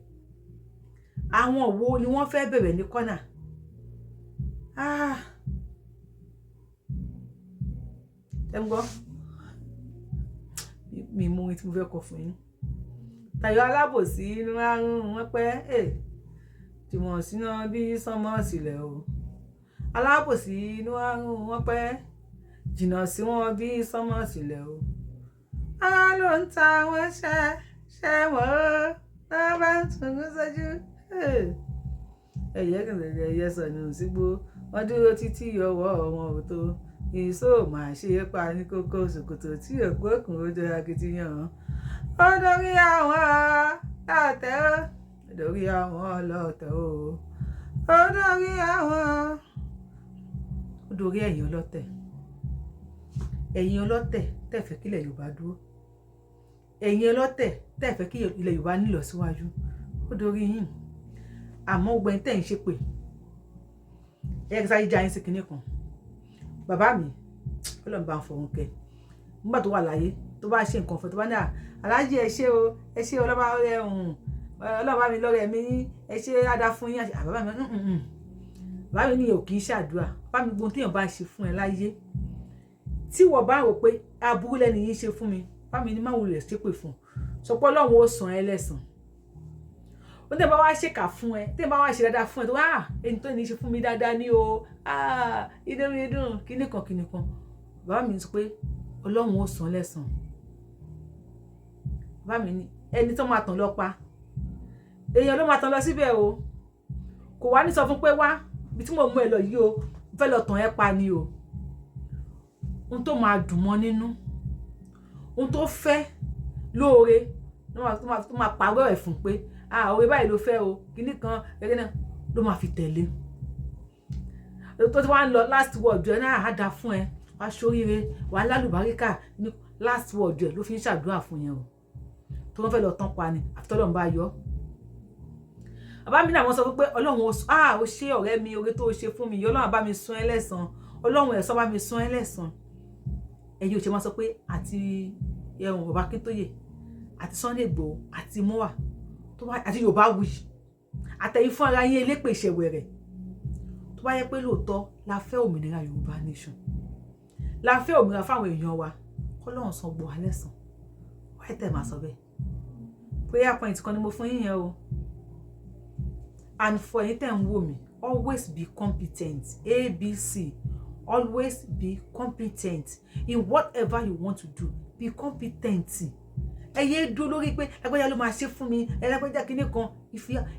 Àwọn wo ni wọ́n fẹ́ bẹ̀bẹ̀ ní kọ́nà? Ah, ẹ ń gbọ́ mi, mú ohun tí mo fẹ́ kọ fún yín. Tayọ alábòsí inú àrùn wọn pẹ́ jùmọ̀ síná bí sánmọ́ sílẹ̀ o. Alábòsí inú àrùn wọn pẹ́, jìnnà sí wọn bí sánmọ́ sílẹ̀ o. Ara ló ń ta wọn ṣẹ́ ṣẹ́ wọ́n ó náà bá ń sunkún sójú. Ẹ̀yẹ́ kìnìún, ẹ̀yẹ sọnù sígbó, wọ́n dúró títí ọwọ́ wọn ò tó. Ìṣó máa ṣe é pa ní kókó ṣòkòtò tí ògbókùn ó jọ akitiyan. Ó dórí àwọn ọlọ́tẹ̀ ó dórí àwọn ọlọ́tẹ̀ ó ó dórí àwọn, ó dórí ẹ̀yin ọlọ́tẹ̀. Ẹ̀yin ọlọ́tẹ̀ tẹ́ fẹ́ kílẹ̀ Yorùbá dúró, ẹ̀yin ọlọ́tẹ̀ tẹ́ fẹ́ kí ilẹ̀ Yorùbá nílọsíwájú, ó dórí yín. Àmọ́ gbogbo ẹni tẹ́ ń ṣépè, ẹ kí sáré já yín sí kinní kan. Bàbá mi, Ọlọ́run bá ń fọ̀run kẹ́, nígbà tó wà láyé, tó bá ṣe nǹkan fún, tó bá ní, "Aláàjì, ẹ ṣé o, ẹ ṣé o, ọlọ́ba ọlọ́ba mi lọ́rẹ̀ mi, ẹ ṣé, ada fún yín." Bàbá mi, bàbá mi ní ò kì í ṣàdúrà. Bàbá mi, gbogbo téèyàn bá ṣe fún ẹ láyé, tí wọ́n bá rò pé aburú lẹ́ni yín ṣe fún mi, bàbá mi ní má wulẹ̀ ṣépè fún, sọ pé Ọlọ́run ó san ẹ́ lẹ́san. Ó tẹ́ bá wá ṣèkà fún ẹ, tẹ́ bá wá ṣe dáadáa fún ẹ, tó wá ẹni tó ní ṣe fún mi dáadáa ní o, inú mi dùn, kíní kan kíní kan. Bàbá mi sọ pé Ọlọ́run ó san lẹ́san. Bàbá mi ní ẹni tó máa tàn lọ pa èèyàn ló máa tàn lọ síbẹ̀ o, kò wá ní sọ fún pé, "Wá ibi tí mo mú ẹ lọ yìí o, fẹ́ lọ tàn ẹ́ pa ni o." Ohun tó máa dùn mọ́ nínú, ohun tó fẹ́ lóore tó máa pàrọ̀ ẹ̀ fún pé, "Ah, oore báyìí ló fẹ́ o," kíní kan gẹ́gẹ́ náà ló máa fi tẹ̀lé. Tó ti wá ń lọ, last word ẹ náà á da fún ẹ, wàá ṣoríire, wàá lálùbáríkà ní last word ẹ ló fi ń ṣàdúrà fún yẹn o. Tó wọ́n fẹ́ lọ tán pa ni, àfi tọ́lọ́run bá yọ. Bàbá mi náà, wọ́n sọ fún pé, "Ọlọ́run ó, ah, ó ṣe ọ̀rẹ́ mi, oore tó ṣe fún mi yìí, Ọlọ́run bá mi san ẹ́ lẹ́san, Ọlọ́run ẹ̀san bá mi san ẹ́ lẹ́san." Ẹ̀yin ò ṣe máa sọ pé àti ẹ̀hún bàbá Akíntóyè àti Sunday Igboho àti moa tó bá àti Yorùbá wuyì àtẹ̀yìn fún ara yín, elépè ìṣẹ̀wẹ̀rẹ̀. Tó bá yẹ pé lóòótọ́ la fẹ́ òmìnira Yorùbá nation, la fẹ́ òmìnira fáwọn èèyàn wa, kọ́lọ́run san gbọ́ alẹ́ sàn wáyé tẹ̀ máa sọ bẹ́ẹ̀. Prayer point kan ni mo fún yín yẹn o. And for ẹ̀yin tẹ̀ ń wò mí, always be competent. ABC, always be competent in whatever you want to do. Be competent. Ẹ yé dúró lórí pé ẹgbẹ́jà ló máa ṣe fún mi, ẹlẹ́gbẹ́jà kínní kan.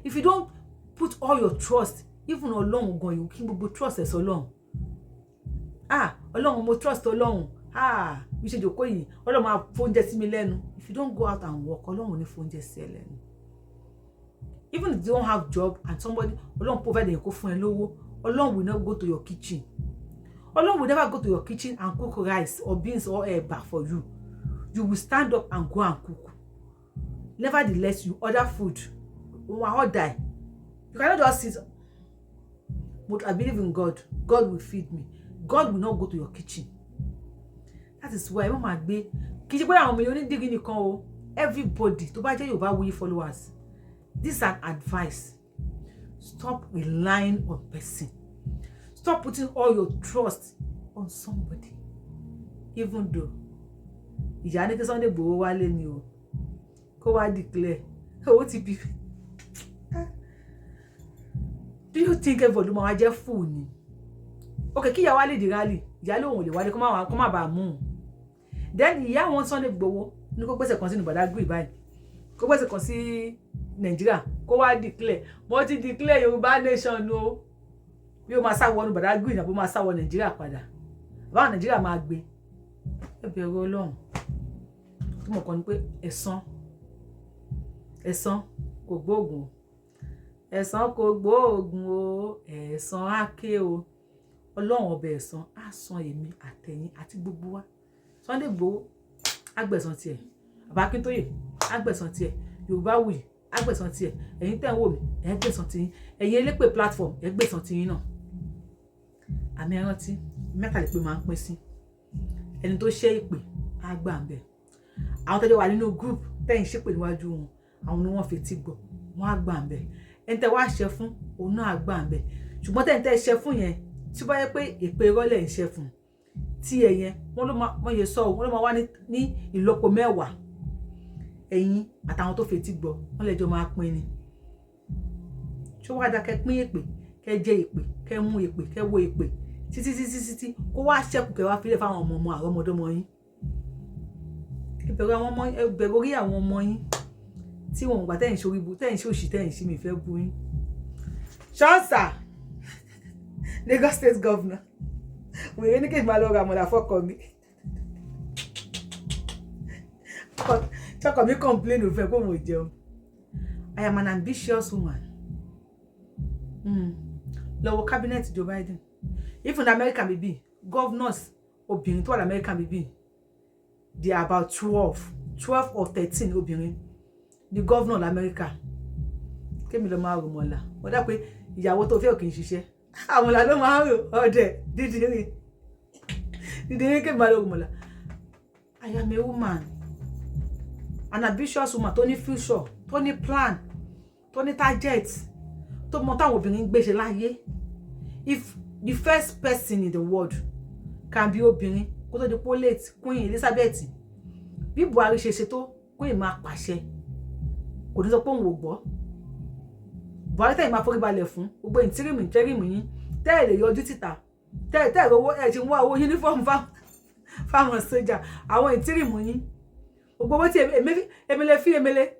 If you don't put all your trust, even Ọlọ́run gan, you kí gbogbo trust ẹ̀ sọ Ọlọ́run. Ah, Ọlọ́run, mo trust Ọlọ́run. Ah, bí ṣe jòkó yìí, Ọlọ́run máa fóúnjẹ sí mi lẹ́nu. If you don't go out and work, Ọlọ́run ò ní fóúnjẹ sí ẹ lẹ́nu. Even if you don't have job and somebody, Ọlọ́run provide èèyàn kó fún ẹ lówó, Ọlọ́run will not go to your kitchen. Ọlọ́run will never go to your kitchen and cook rice or beans or eba for you. You will stand up and go and cook. Nevertheless, you order food, wọn order. You cannot just sit, "But I believe in God, God will feed me." God will not go to your kitchen. That is why wọ́n máa gbé, kì í ṣe pé àwọn ọmọ yẹn onídìrí nìkan o. Everybody tó bá jẹ́ Yorùbá followers, this is an advice: stop relying on person. Stop putting all your trust on somebody. Even though ìyá ní kí Sunday Igboho wálé ni o, kó wá declare owó ti bí. Do you think everybody máa wá jẹ́ fool ni? Ok, kí ìyá wa lè di rally, ìyá lóun ò lè wálé, kó má bàa mú un. Then ìyá àwọn Sunday Igboho ní kó gbèsè kan sínú Badagry báyìí, kó gbèsè kan sí Nàìjíríà, kó wá declare, "Mo ti declare Yorùbá nation o." Bí ó máa sá wọnú Badagry náà, bó máa sá wọ Nàìjíríà padà, báwọn Nàìjíríà máa gbé. Ẹ bẹ̀rù Ọlọ́run. Tó mọ̀ kàn ní pé ẹ̀san, ẹ̀san kò gbóògùn o, ẹ̀san kò gbóògùn o, ẹ̀san á ké o. Ọlọ́run ọbẹ̀ ẹ̀san á san èmi àtẹ̀yìn àti gbogbo wa. Sunday Igboho á gbẹ̀san tiẹ̀, bàbá Akíntóyè á gbẹ̀san tiẹ̀, Yorùbá Wuyì á gbẹ̀san tiẹ̀, ẹ̀yin tẹ́ ń wò mí, ẹ̀ gbẹ̀san tiyín, ẹ̀yin elépè platform, ẹ̀ gbẹ̀san tiyín náà. Àmì ẹrántí mẹ́ta lè pé máa ń pín sí. Ẹni tó ṣe ìpè á gbà ń bẹ̀. Àwọn tẹ́jọ́ wà nínú group tẹ́yìn ṣépè níwájú wọn, àwọn ni wọ́n fetí gbọ́, wọ́n á gbà ń bẹ̀. Ẹni tẹ́ wá ṣe fún òun náà á gbà ń bẹ̀. Ṣùgbọ́n tẹ́yìn tẹ́ ṣe fún yẹn, tí bá yẹ pé èpè irọ́ lẹ̀ ń ṣe fún tí ẹ yẹn, wọ́n ló máa wọ́n yẹ sọ, wọ́n ló máa wá ní ìlọ́po 10. Ẹ̀yin àtàwọn tó fetí gbọ́, wọ́n lẹ́jọ́ máa pín ni. Ṣó wá dáa kẹ́ pín èpè, kẹ́ jẹ èpè, kẹ́ mú èpè, kẹ́ wo èpè títí títí títí, kó wá ṣẹ́kù, kẹ́ wá fílẹ̀ fáwọn ọmọ ọmọ àrọ́mọdọ́mọ yín? Ẹ bẹ̀rù àwọn ọmọ, ẹ bẹ̀rù orí àwọn ọmọ yín tí wọn gbà tẹ́yìn ṣorí bu, tẹ́yìn ṣòṣì, tẹ́yìn ṣí mi fẹ́ bu yín. Ṣọ́ọ̀ṣà Lagos State Governor wèrè ní kí n máa lọ ra àmàlà fọ́kọ mi. Ṣọkọ mi complain, òfin pé òun ò jẹun. I am an ambitious woman. Lọ́wọ́ cabinet Joe Biden, even America bíbí, governors obìnrin tó wà lamẹ́ríkà bíbí, they are about 12 or 13 obìnrin ní governor lamẹ́ríkà. Kémi lọ máa rò mọ̀lá, wọ́n dá pé ìyàwó tó fẹ́ ò kì í ṣiṣẹ́, àmọ̀là ló máa ń rò. Ọ̀dẹ̀ dídìrín dídìrín, kémi máa lọ rò mọ̀lá. I am a woman, an ambitious woman tó ní future, tó ní plan, tó ní target, tó mọ táwọn obìnrin ń gbéṣe láyé. If the first person in the world can be obìnrin, kó tó di pé late Queen Elizabeth, bí Buhari ṣe ṣe tó, Queen máa pàṣẹ, kò ní sọ pé òun ò gbọ́. Buhari tẹ̀yìn máa forí balẹ̀ fún gbogbo interim interim yín, tẹ́ ẹ̀ lè yọjú síta, tẹ́ ẹ̀ tẹ́ ẹ̀ owó ẹ̀ ti ń wá owó uniform fáwọn sójà, àwọn interim yín, gbogbo owó tí emele fi emele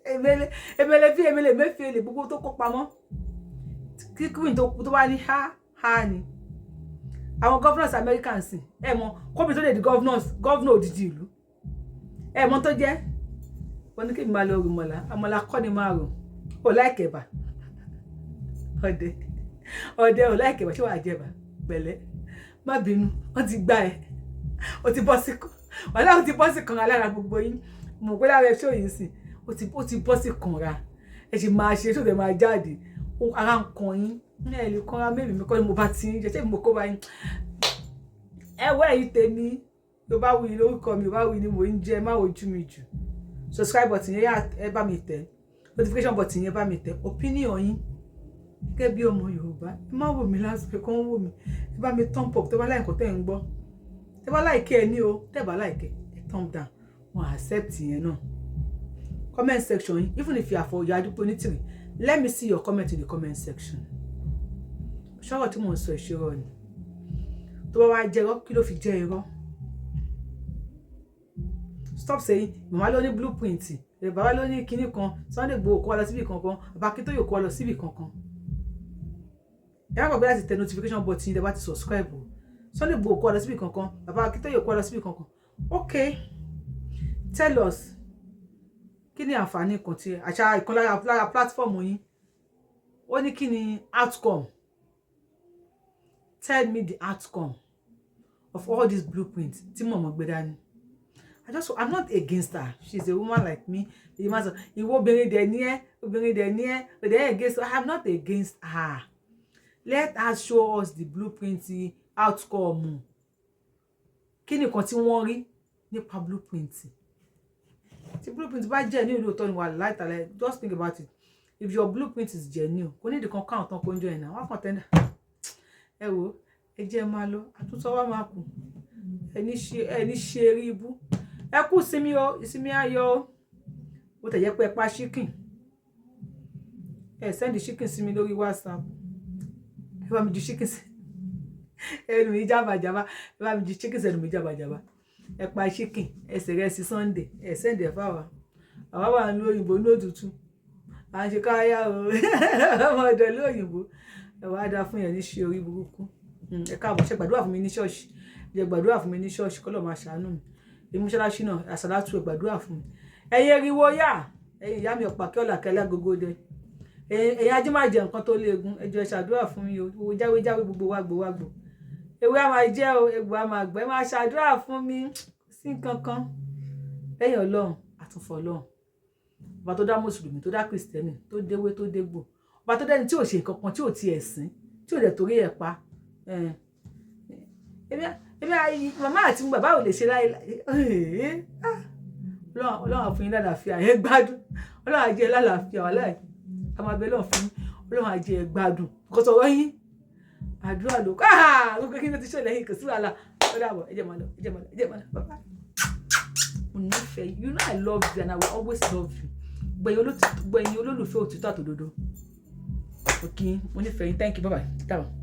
emele emele fi emele emefiele, gbogbo tó kó pamọ́ kí Queen tó tó wá ní ha ha ni. Àwọn governors Americans, ẹ mọ kóbi tó lè di governors, governor òdìdí ìlú, ẹ mọ tó jẹ́. Wọ́n ní kí n máa lọ rò mọ̀lá, àmọ̀lá kọ́ ni máa rò. Ó láìkẹ̀ ẹ̀bà, ọ̀dẹ ọ̀dẹ ò láìkẹ̀ ẹ̀bà, ṣé wàá jẹ̀bà? Pẹ̀lẹ́, má bínú, wọ́n ti gbá ẹ, ó ti bọ́ sí wàhálà, ó ti bọ́ sí kanra lára gbogbo yín. Mo pé lára ẹ ṣó yìí sìn, ó ti bọ́ sí kanra. Ẹ sì máa ṣe ṣó tẹ máa jáde, ara ń kan yín, ẹ lè kanra mẹ́rin mi kọ́ ni mo bá ti ń jẹ. Ṣé mo kó bá yín? Ẹ wọ́ ẹ̀yin tèmi, tó bá wù yín lórúkọ mi, bá wù yín ni mò ń jẹ. Má wojú mi jù. Subscribe button yẹn, ẹ bá mi tẹ̀. Notification button yẹn, bá mi tẹ̀. Opinion yín. Gẹ́gẹ́ bí ọmọ Yorùbá, ẹ má wò mí lásìkò kó ń wò mí. Ẹ bá mi thumb up tẹ́ bá like nǹkan tẹ́ ń gbọ́. Tẹ́ bá like ẹ ní o, tẹ́ bá like ẹ, thumb down. Wọn accept yẹn náà. Comment section yín, even if you are for Ìyá Onítìrì, let me see your comment in the comment section. Ṣọ́rọ̀ tí mò ń sọ ìṣirò ni? Tó bá wá jẹ́ irọ́, kí ló fi jẹ́ irọ́? Stop saying màmá ló ní blueprint, bàbá ló ní kinní kan, Sunday Igboho kó wa lọ síbì kankan, bàbá Akíntóyè kó wa lọ síbì kankan. Ẹ má gbàgbé láti tẹ notification button yín tẹ́ bá ti subscribe o. Sunday Igboho kó wa lọ síbì kankan, bàbá Akíntóyè kó wa lọ síbì kankan. Okay, tell us, kí ni àǹfààní kan tí àṣà ìkan lára platform yín ó ní? Kí ni outcome? Tell me the outcome of all these blueprints tí mọ̀mọ́ gbé dání. I'm not against her. She's a woman like me. Ìyí máa sọ, ìwọ obìnrin dẹ̀ ní ẹ́, obìnrin dẹ̀ ní ẹ́, dẹ̀ against her. I'm not against her. Let her show us the blueprint outcome. Kí ni nǹkan tí wọ́n rí nípa blueprint? Tí blueprint bá jẹ́ ní ìlú òótọ́ ni, wà láìtàlẹ̀. Just think about it. If your blueprint is genuine, kò ní ìdí kan káwọn tán kó ń jọ ẹ̀ náà wọ́n kàn tẹ́ndà. Ẹ wo, ẹ jẹ́ máa lọ, àtúntò wa máa kù. Ẹni ṣe eré ibú. Ẹ kú ìsinmi o, ìsinmi ayọ̀ o. Bó tẹ̀ jẹ́ pé ẹ pa chicken, ẹ send chicken sí mi lórí WhatsApp. Ẹ bá mi ju chicken sí ẹnu mi jábàjábá. Ẹ bá mi ju chicken sí ẹnu mi jábàjábá. Ẹ pa chicken, ẹ sì rẹ sí Sunday, ẹ send ẹ fáwa. Àwa wà ní òyìnbó ní òtútù, à ń ṣe káyà o. Ọmọ ọ̀dọ̀ ní òyìnbó, ẹ wàá dáa fún yẹn ní ṣe orí burúkú. Ẹ káàbọ̀. Ṣe gbàdúrà fún mi ní ṣọ́ọ̀ṣì, ṣe gbàdúrà fún mi ní ṣọ́ọ̀ṣì, kọ́lọ̀ máa ṣàánú mi. Èmi mọ́ṣáláṣí náà, àṣàlátù, ẹ gbàdúrà fún mi. Ẹ̀yin eriwo yá, ẹ̀yin ìyá mi ọ̀pá kí ọ̀là kẹlẹ́ gógó dẹ, ẹ̀yin ajé máa jẹ nǹkan tó léegun, ẹ jọ̀ọ́, ẹ ṣàdúrà fún mi o. Owó jáwé jáwé, gbogbo wágbó wágbó, ewé á máa jẹ́ o, egbò á máa gbẹ́. Máa ṣàdúrà fún mi sí nǹkan kan lẹ́yìn Ọlọ́run, àtúnfọ̀ Ọlọ́run, ọba tó dá mùsùlùmí, tó dá kìrìsìtẹ́nì, tó déwé, tó dégbò, ọba tó dẹ́ni tí ò ṣe nǹkan kan, tí ò tiẹ̀ sìn, tí ò dẹ̀ torí ẹ̀ pa. Èmi màmá àti bàbá ò lè ṣe láyé. Ọlọ́run á fún yín lálàáfíà, ẹ gbádùn. Ọlọ́run á jẹ́ lálàáfíà wà láì a máa bẹ lọ́run fún yín. Ọlọ́run á jẹ́ ẹ gbádùn kọ́sọ̀ ọ̀rọ̀ yín, àdúrà ló kọ́. Gbogbo kí ni ó ti ṣẹlẹ̀ yìí, kò sí wàhálà. Ó dàbọ̀, ẹ jẹ́ máa lọ, ẹ jẹ́ máa lọ, ẹ jẹ́ máa lọ. Bye bye. Mo nífẹ̀ẹ́. You know I love you and I will always love you. Gbẹ̀yìn olólùfẹ́ òtítọ́ àtòdodo, òkì, mo nífẹ̀ẹ́ yín. Thank you, bye bye, dàbọ̀.